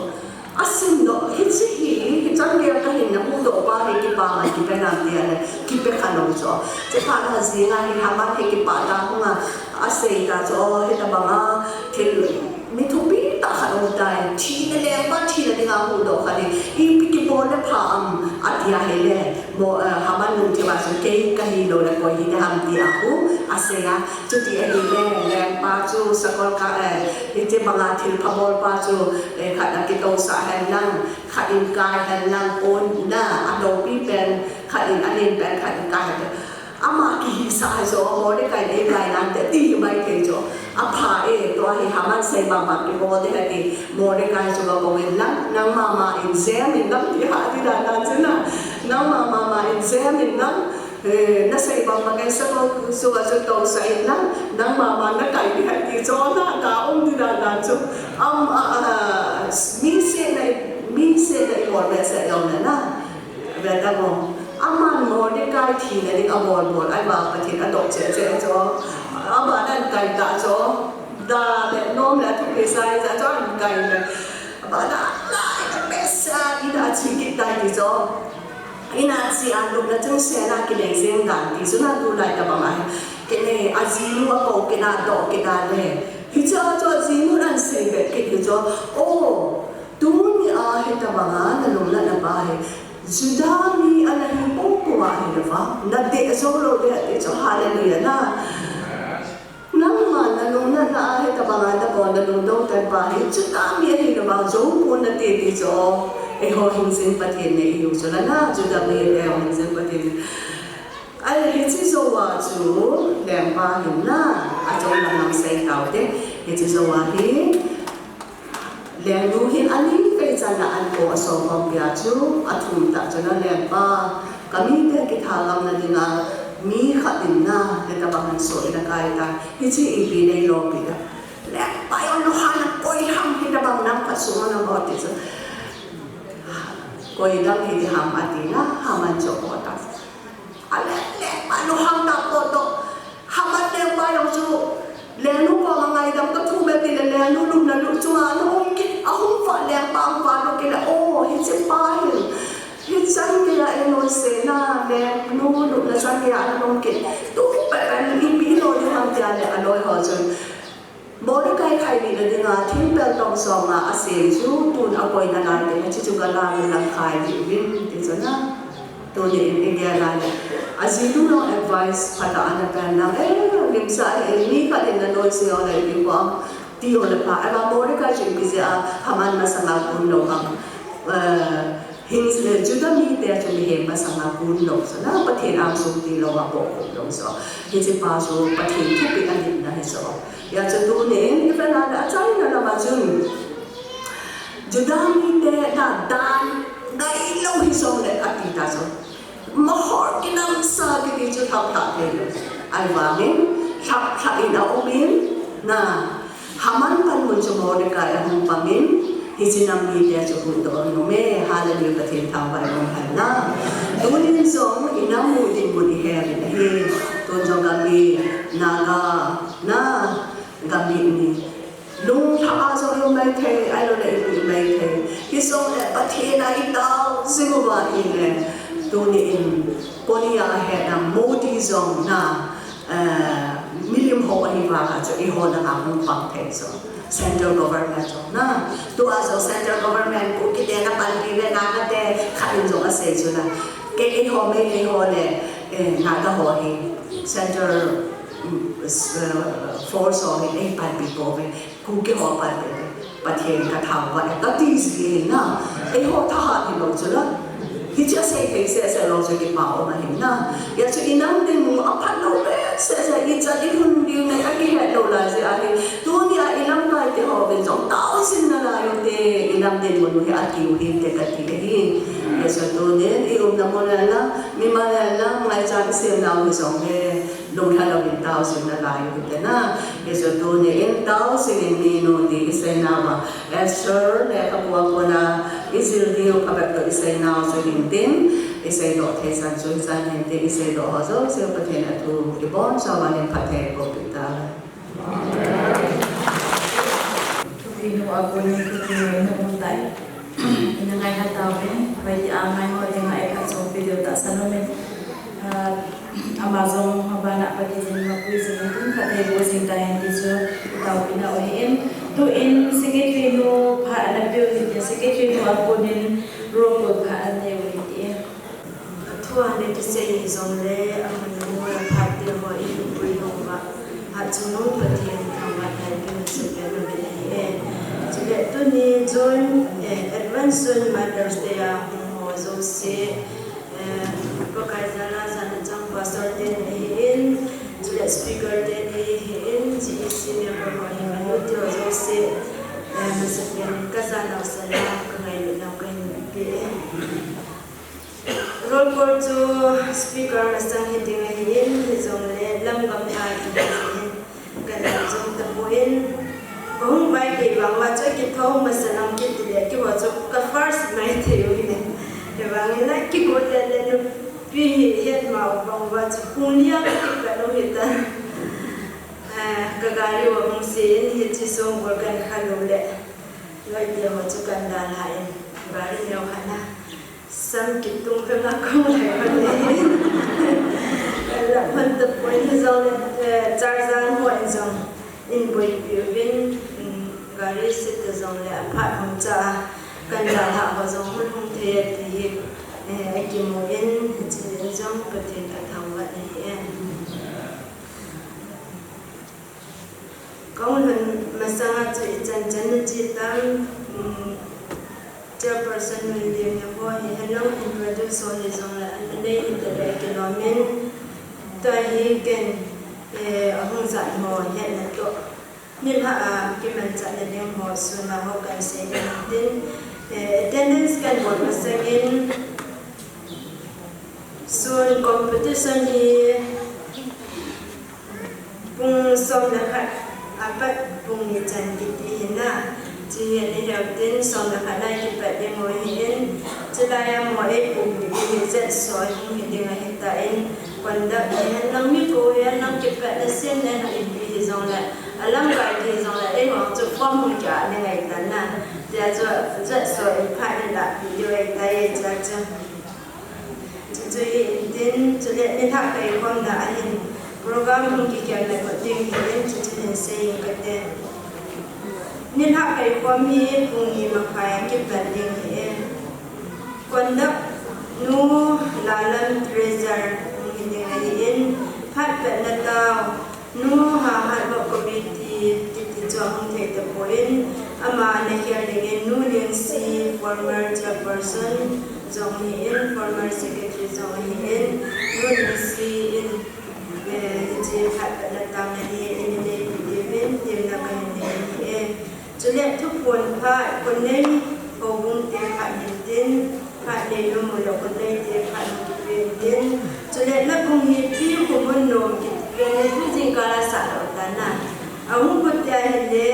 Asimdoh, hiche hi, hichan gei a kahin na huhdoh pa hi kipa man kipe nam tia le, kipe kha lou chu. Chuphat a jing a hi Haman hi kipah tah hung a, asei ta chu, hitabang a, thil, mi thupi tah khat um tai, thina lengpa thina dinga huhdoh khat hi, ipi kibol le pha am, ati ahile, mo, eh, Haman lungthim a chu kei kahi lou le koi hiding ham tia khu, asei a, chuti ahile, lengpa chu sakol ka, eh, hiche banga thilpha bol pa chu, eh, khat a kitousah hen lang, khat in kai hen lang, pon na, aloupi pen, khat in alen pen, khat in kai hen lang. Ama kihisah hi chu, Mordecai in eikainan te, ti hi mai thei chu. Apha e, tua hi Haman sei bang bang kibol ding ahi ti, Mordecai chu gakou in lang, nangma ma in jem in lang ti ha ti dan dan chu na. Nangma ma ma in jem in lang, eh, nasei bang bang in sakol sunga chu tousah in lang, nangma ma nakai ding ahi ti chu, na, na um ti dan dan chu. Am, a, a, mi sehna, mi sehna ibol behseh jong le na. Ve ta mo. Aman Mordecai thina ding abol bol, ahivang Pathen adoh cheh cheh chu. Abana ahin kai ta chu. Da le nom le thupi sai ja chu ahin kai le. Abana lai le pesa in a chi kit tai ti chu. In a chi a lupna chungset a kinei jeng dan ti chu na tulai tabang ahi. Kinei ajinu akou kit a adoh kit a le. Hiche a chu ajinu in ahin sei be kit hi chu. Oh, tuni a hitabang a nalungnatna pa hi. Juda mi ana hi poupou ahi lou va, nadeh jou lou ding ati chu, hallelujah na. Nangma nalungnatna a hitabang a nabol nalungdong tan pa hi, Juda mi ahi lou va, jou pon nate ti chu, eiho hingjing Pathen nei ihiu chu la na, Juda mi eiho hingjing Pathen nei. Ahile hiche jou a chu, lengpa hin na, achom lam lam sei tau te, hiche jou a hi, Lengnu hin ani vei chan a an ko asol khompi a chu, athum tah chun a lengpa, ka mite kithagamna dinga, mi khat in na, hitabang hin soh in akai tai, hiche ipi nei lopi da. Lengpa jong lunghan a koi ham hitabang nam khat sung a nabol ti chu. Koi dang hiti ham ati na, Haman chu apo ta. Alele, alunghang ta po to. Haman lengpa jong chu, lengnu koma ngaidam kathum e tile, lengnu lupna lut chunga ana um kit, ahung va lengpa ahung va lut kit le, o, hiche pa hin, hichan geiya einoise na, lengnu lupna chan geiya ana um kit. Tu pen ipi lo ding ham tia le, aloi ho chun. Mordecai khai lihna dinga thingpel tong som nga asem chu tun akoina lai teng, hiche chu galang in lang khai lih uvin ti chu na. Tuni in igel lai le. Ajinu jong advice phatah ana pen lang. Eh, limsah hi, mi khat in nanoise jong le ipi koi am. Ti ho le pa, ama Mordecai chu ipi jeh a Haman masanga kun lou ham. Eh, hin, eh, Judah mite chu mihem masanga kun lou. Chu na Pathen angsung tilou a bohkhup lou chu. Hiche pa chu Pathen thupeh ahi na hi chu. Hijeh chun tunin, ipi na le achaina lama chun. Judah mite na dan ngai lou hijongle ati ta chu. Mahor kinamsa kiti chu lhaplhah thei lou. Ahivangin, lhaplhah in aumin, na, Haman panmun chu Mordecai ahung pangin, hiche nam mite chu huhdoh in aume, Hallelujah, Pathen thangvah in umhen lang. Tunin jong, inam mu dinmun iheuvin ahi. Tun jong gam mi, Naga, na, gam mi ni. Lunglhah a jong i um maithei, ahilouleh i lut maithei. Hijongle Pathen a i tao jing uva ahile, tuni in Korea a hetna Modi jong na, eh, milim ho ahi vang a chu eiho langa hung pang thei chu. Central government jong na. Tua jong central government Kuki te na panpi ve, Naga te khat in jong asei chu na. Kei eiho Meitei ho le, eh, Naga ho hi central, mm, s-, eh, force ho hi eipanpi pouve. Kuki ho pan, Pathen ka thangvah e, kati ji e na. Eiho thahat hilou chu la. Hiche asei thei seh seh lou chu kipa um ahi na. Hijeh chun inam dinmun aphat lou behseh seh, ichan ilhun ding na akihet lou lai jeh ahi. Tunia ilamkai te ho vin jong tao jing nalai u hite, inam dinmun u hi akiu hinte kati ahi. Hijeh chun tunin i umna mun le na, mimal le na, ngaichat isem nau hijongle. Lunglha louvin tao jing nalai u hite na. Hijeh chun tunin tao jingin minu ti isei nauva, Esther lekhabu a kona ijil diu phabep toh isei nau chu hintin, isei doh thei chan chu hichan hintin, isei doh ho jouse Pathen a thu ibonchauva lin phatthei boh peh tauhen. Thupinu a konin thupinu in um tai. Ina ngaikha tauvin, hoiti a ngai ho dinga ikhat chompi diu tahsan umin. Ah, ama jong abana Pathen in mapui jing in tun khat thei boh jing tahen ti chu taopina u ahin. Tuin secretary nu phat ana peh u hitin, secretary nu a konin roll call phat ana nei u hitin. Athua le kisei hijongle, amun mu le phat te ho in pui ho va. Hachungnung Pathen thangvah in pehseh peh uvin ahi e. Chule tuni June, eh, advance June Mother's Day a hung ho jouse, eh, Pakai jal a jana chang pastor ten ahin, chule speaker ten ahin, G E C member ho ahin, anu te ho jouse, eh, masapen in kajana u salam, kangailut nau kahin pe e. Roll call chu speaker masang hiding ahin, hijongle lamgam a hiding ahin, kana jong tapon, kahung vai kei vang uva chu kithou masa lang kiti le, keiho chu ka first ngai thei u ahi. Hivangin akigot le le nupi hi het ma u vang uva chu pung li a kipah lou hitan. Ah, ka gari uva hung sen in hiche song bol kan kha lou le. Loi te ho chu kan dalha in gari neo khat na. Sam kitung kanga kong lai khat le. Kan la man tapon hijongle, eh, charger ho in jong in boipi uvin, mm, gari seat te jongle aphat hung cha a kan dalha ho jong hung hung thei e ti hi, eh, akimu in, hiche in jong Pathen ka thangvah ahi e. Kahung lhun masanga chu ichan chan na che tam, um, Chairperson Nulian ho hi henlang introduce ho hijongle ana nei hita le kilom in, tua hi ken, eh, ahung jat ho hetna toh. Nilhah a kimanchahna ding ho sun a ho kan sei ding tin, eh, attendance kan bol masang in, sun competition hi pung som le khat apat pung ni chan kiti hi na. Chuin i heu tin som le khat na kipat ding u ahin, chulai a mo ei pung ni hi Z S O hung hi ding ahi tan, conduct hi henlang mi ko hi henlang kipat na sin le na ipi hijongle, alamkai ti jongle, eiho chu form hung kia ding ahi tan na. Tia chu Z S O in phat in lah pi diu ahi tai, tia chu. Chuchu hi intin, chule nilhah kaikhomna ahin program hung kikhel le khat ding hi in, chuchu hin sei ing kate. Nilhah kaikhom hi pung ni makhai a kipat ding hi in. Conduct nu Lalam Treasure hung hi ding ahi in, phat petna tao nu Hahat Work Committee kiti chu Jong thei tapon, ama na khel dingin Nu Liansi, former chairperson jong ahin, former secretary jong ahin, Nu Liansi in, eh, hiche phat na tang ahi, in nei pi diuvin, temna kahin nei ahi e. Chule thuphon phat, khonei houbung te phat hin tin, phat nei nom u le khonei te phat hin kipe hin tin. Chule nabung hi Pi Khomunnom kiti pen hi tu jingkah la sah lou tan a. Ahung kit te ahile,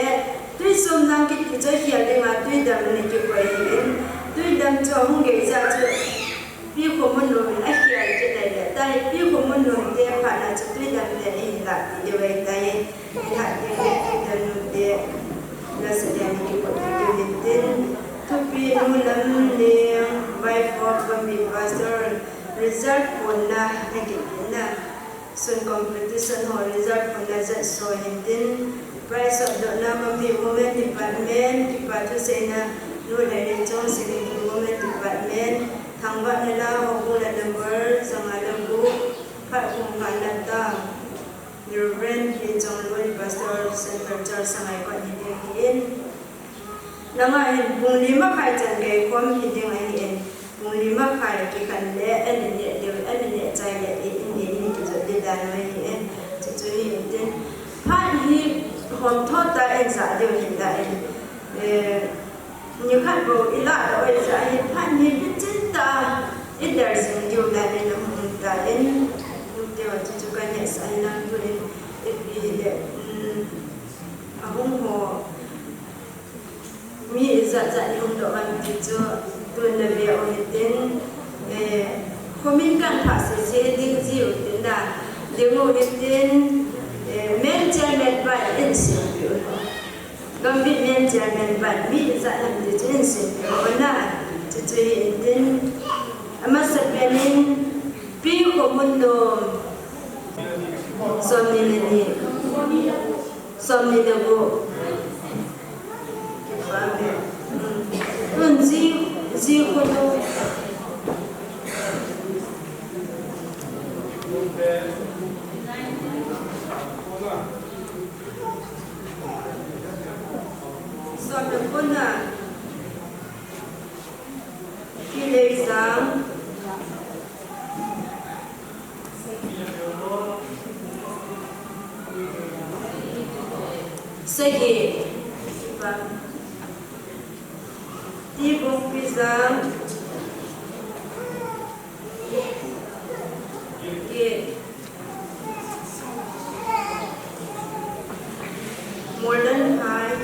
Twisomnang kiti chu akhel dinga Twidam in akikoi ahin. Twidam chu ahung gei jeh chu Pi Khomunnom in akhel kit ahile, tua hi Pi Khomunnom te phat na chu Twidam te in la ti diu ahitai. Ilah ding le Twidam nu te, la sa le ni kikoi diu ahin tin. Thupi Nu Lamleng, wife of Gambih Pastor, result phonna, na kiti na. Sun competition ho result phonna jat so hin tin, prize of the na Gambih Women Department, kipa thuseina, Nu Dairechong Secretary Women Department, thangvahna la houbung la number janga le gup, phat khum phat na ta, Reverend Pi Chonglun Pastor Central Church Sangaikot hi ding ahin. Nanga hin pung li makhai chan geikhom hi ding ahin. Pung li makhai kikhen le, ani neh deu, ani neh chai le, i, in, in, in kijot ding dan u ahin. Chuchu hi in tin. Phat hi hom tho tah in ja diu hin da in. Eh, nikhat bou i lah doh u ahi jeh hin phat hi fichin tah in der jing diu dan in ahung um tan. Nute ho chuchu kaneh sah in lang tun in ipi hile, um, ahung ho. Mi ijat jat ihung doh ham ti chu tun na ve u hitin, eh, khomin kan phah sese ding jiu hitin da, ding u hitin, eh, men chairman pa in sempeh u. Gambih men chairman pa mi ijat ham ti chu in sempeh u na, chuchu hi hitin, amasapen in Pi Khomunnom, somni le ni. Somni le gup. Amen. Tun ji, ji khu nu. Somni le gup na. Pi Leijang. Sagi. Ti Bungpi Jang. Get. More than five.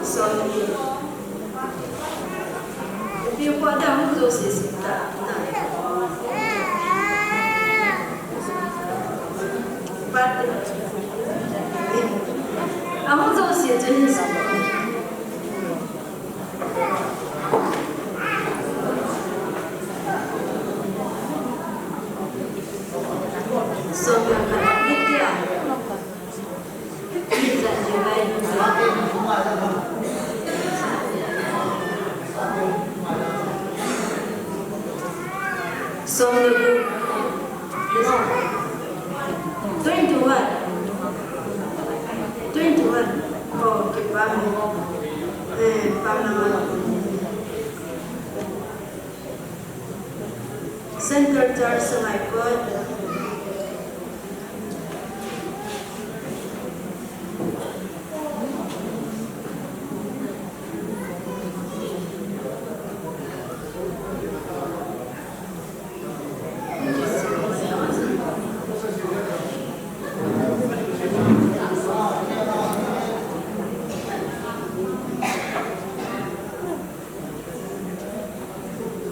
Sorry. Ipi po da hung jo sese ta na. Pat. Ahung jo sese. Som le gup. Twenty-one. Twenty-one. Oh, kipah. Eh, pah na. Center Church Sangaikot.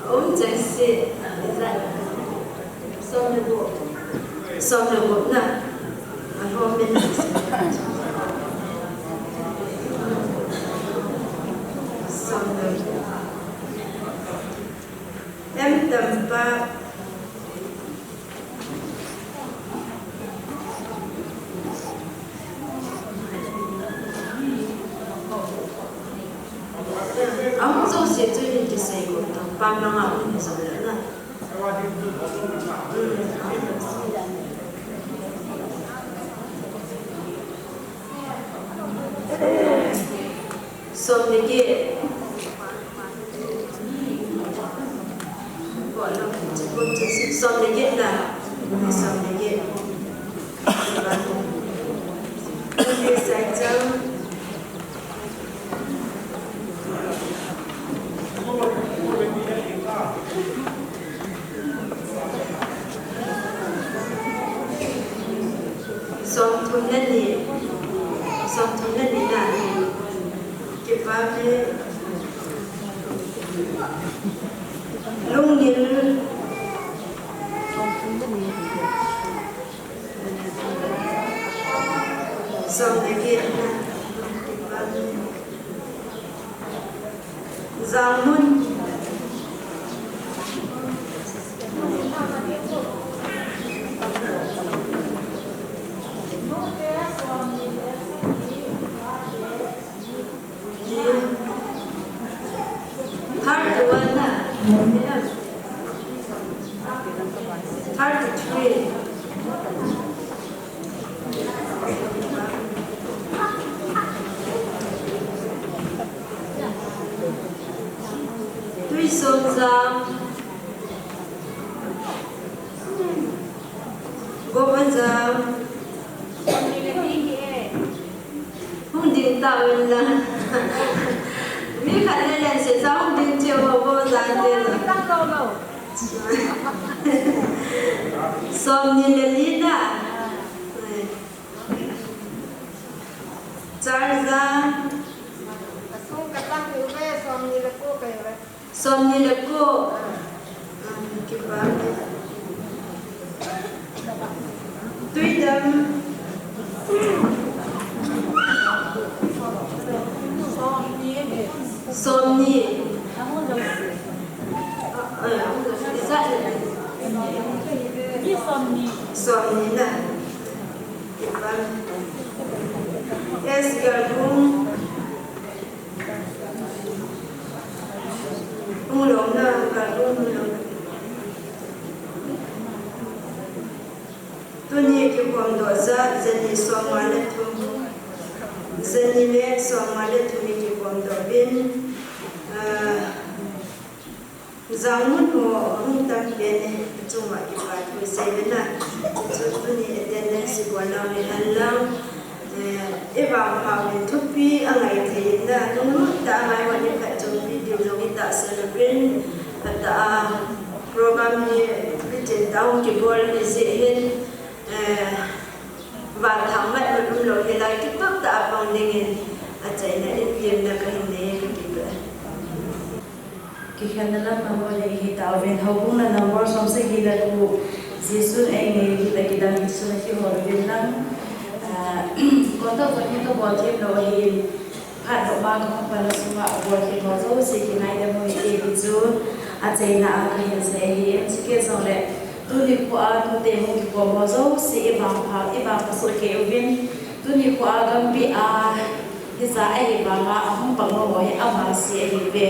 Um, Jesse, som le gup. Som le gup na. A home ministry. Som le gup. Em tam pa. Ahung jouse chu hin Pamanga um ni jong le na. Som le get. Som le get na. Som le get. Sai chang. Som thum le ni, som thum le ni na ni, kipa me, lungnil, som le get na, kipa me. Jangmun. Thirty-one na. Thirty-three. Tuisonjang. Gopajang. Hung ding tauvin lang. Mi khat le len se sa hung ding cheh o, Gopajang te lo. Som ni le li na. Charjang. Asung katang tu ve, som ni le ko kai ve. Som ni le ko. Ah, kipa. Tuidam. Som ni. Som ni. Ah, ah, som ni na. Kipa. Yes, Galbung. Hung lom na, Galbung hung lom. Tuni kikhom doh ja, jani somnga le thum. Jani le somnga le thum i kikhom doh uvin. Ah, Jangmun ho hung tam pen e, chunga kipa thu sei uvin na. Chu tuni attendance bol nau ni hen lang. Eh, i vangpha uvin thupi angai thei in na, nunglut tah a ngai uvin khat chompi diu jong i tahsan uvin, khat tah a program hi lichin tah a hung kibol hi jeh hin, eh, vanthang mat mat umlou hilai kitah tah a pang ding in achaina in pianna kahin nei e, kakipah e. Kikhenna lam number li hi tauvin, houbung lam number somsagi le ko, Jesun eingailu hita kidang Jesun akihol uvin lang. Ah, contact phone hi kabol them lou ahin, phat lou ma kahung pan a sunga bol kit ho jouse kingaidam u hite ti chu achaina a kahin sei ahi. Chukit jongle tuni kho a tute hung kikhom ho jouse i vangpha, i vangpha soh kei uvin. Tuni kho a gampi a hija ahi vanga ahung pang ho hi amangse ahiuve,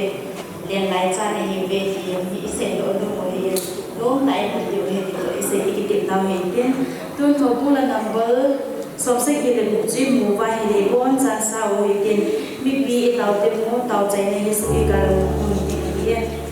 lenlai chan ahiuve ti hi i seidoh nom u ahi. Nomtah in um diu ahi ti toh i sei, i kitem tau hitin. Tun houbung lam number somsagi le gup chu i mu uva ahile bonchan sa u hitin. Mipi i taote mu, taochaina hi speaker a um hitin ahi.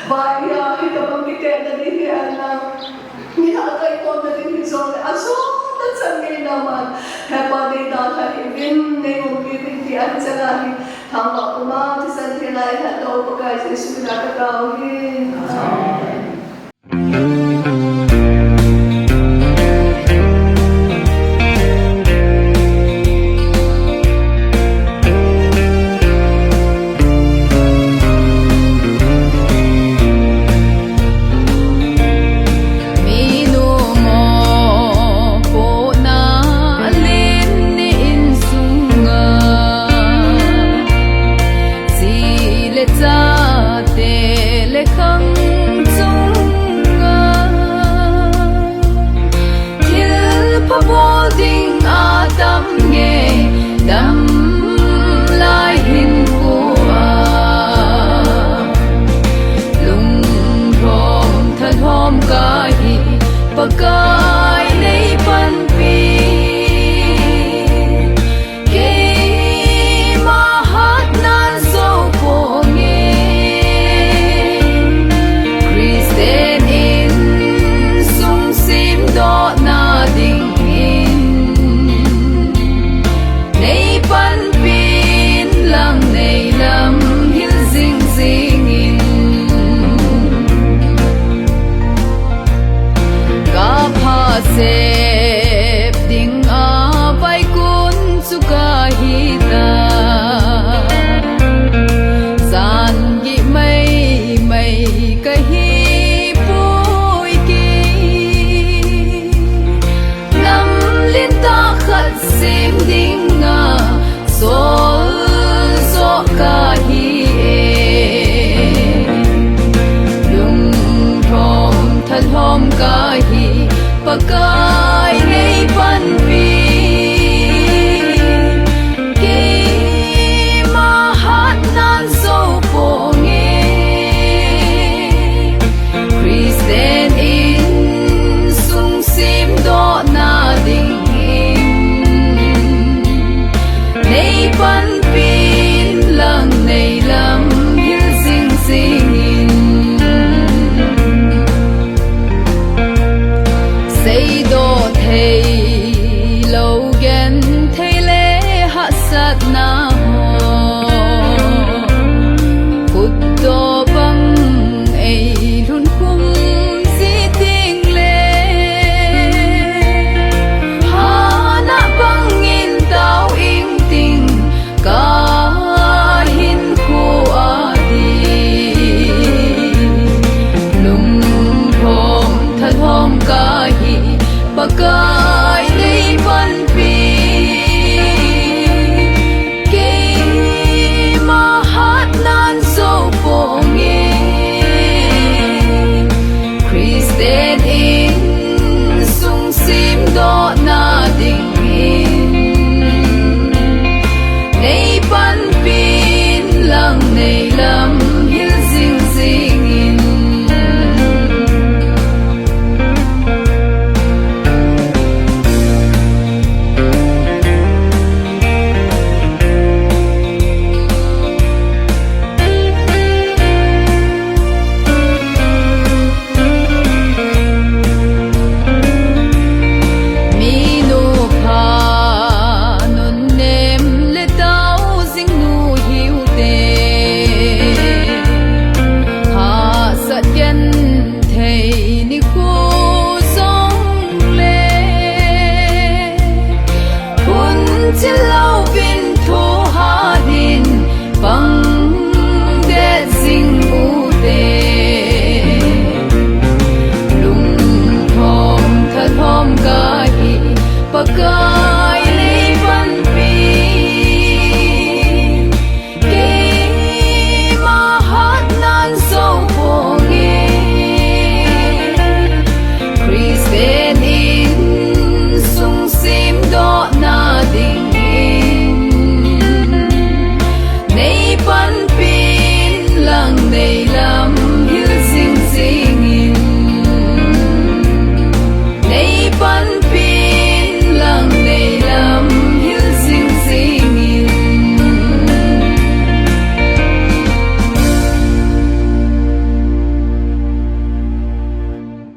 Vai a hi tabang kitepna ding hi a na. Mihem a kaikhomna ding hi jongle, ajo tah chan ngei na man. He Pa, nei dalha hih uvin, nei umpi uvin ti ahi chang ahi. Thangvah puma thisan theng a ihet u Pakai Jesu min a katao hi.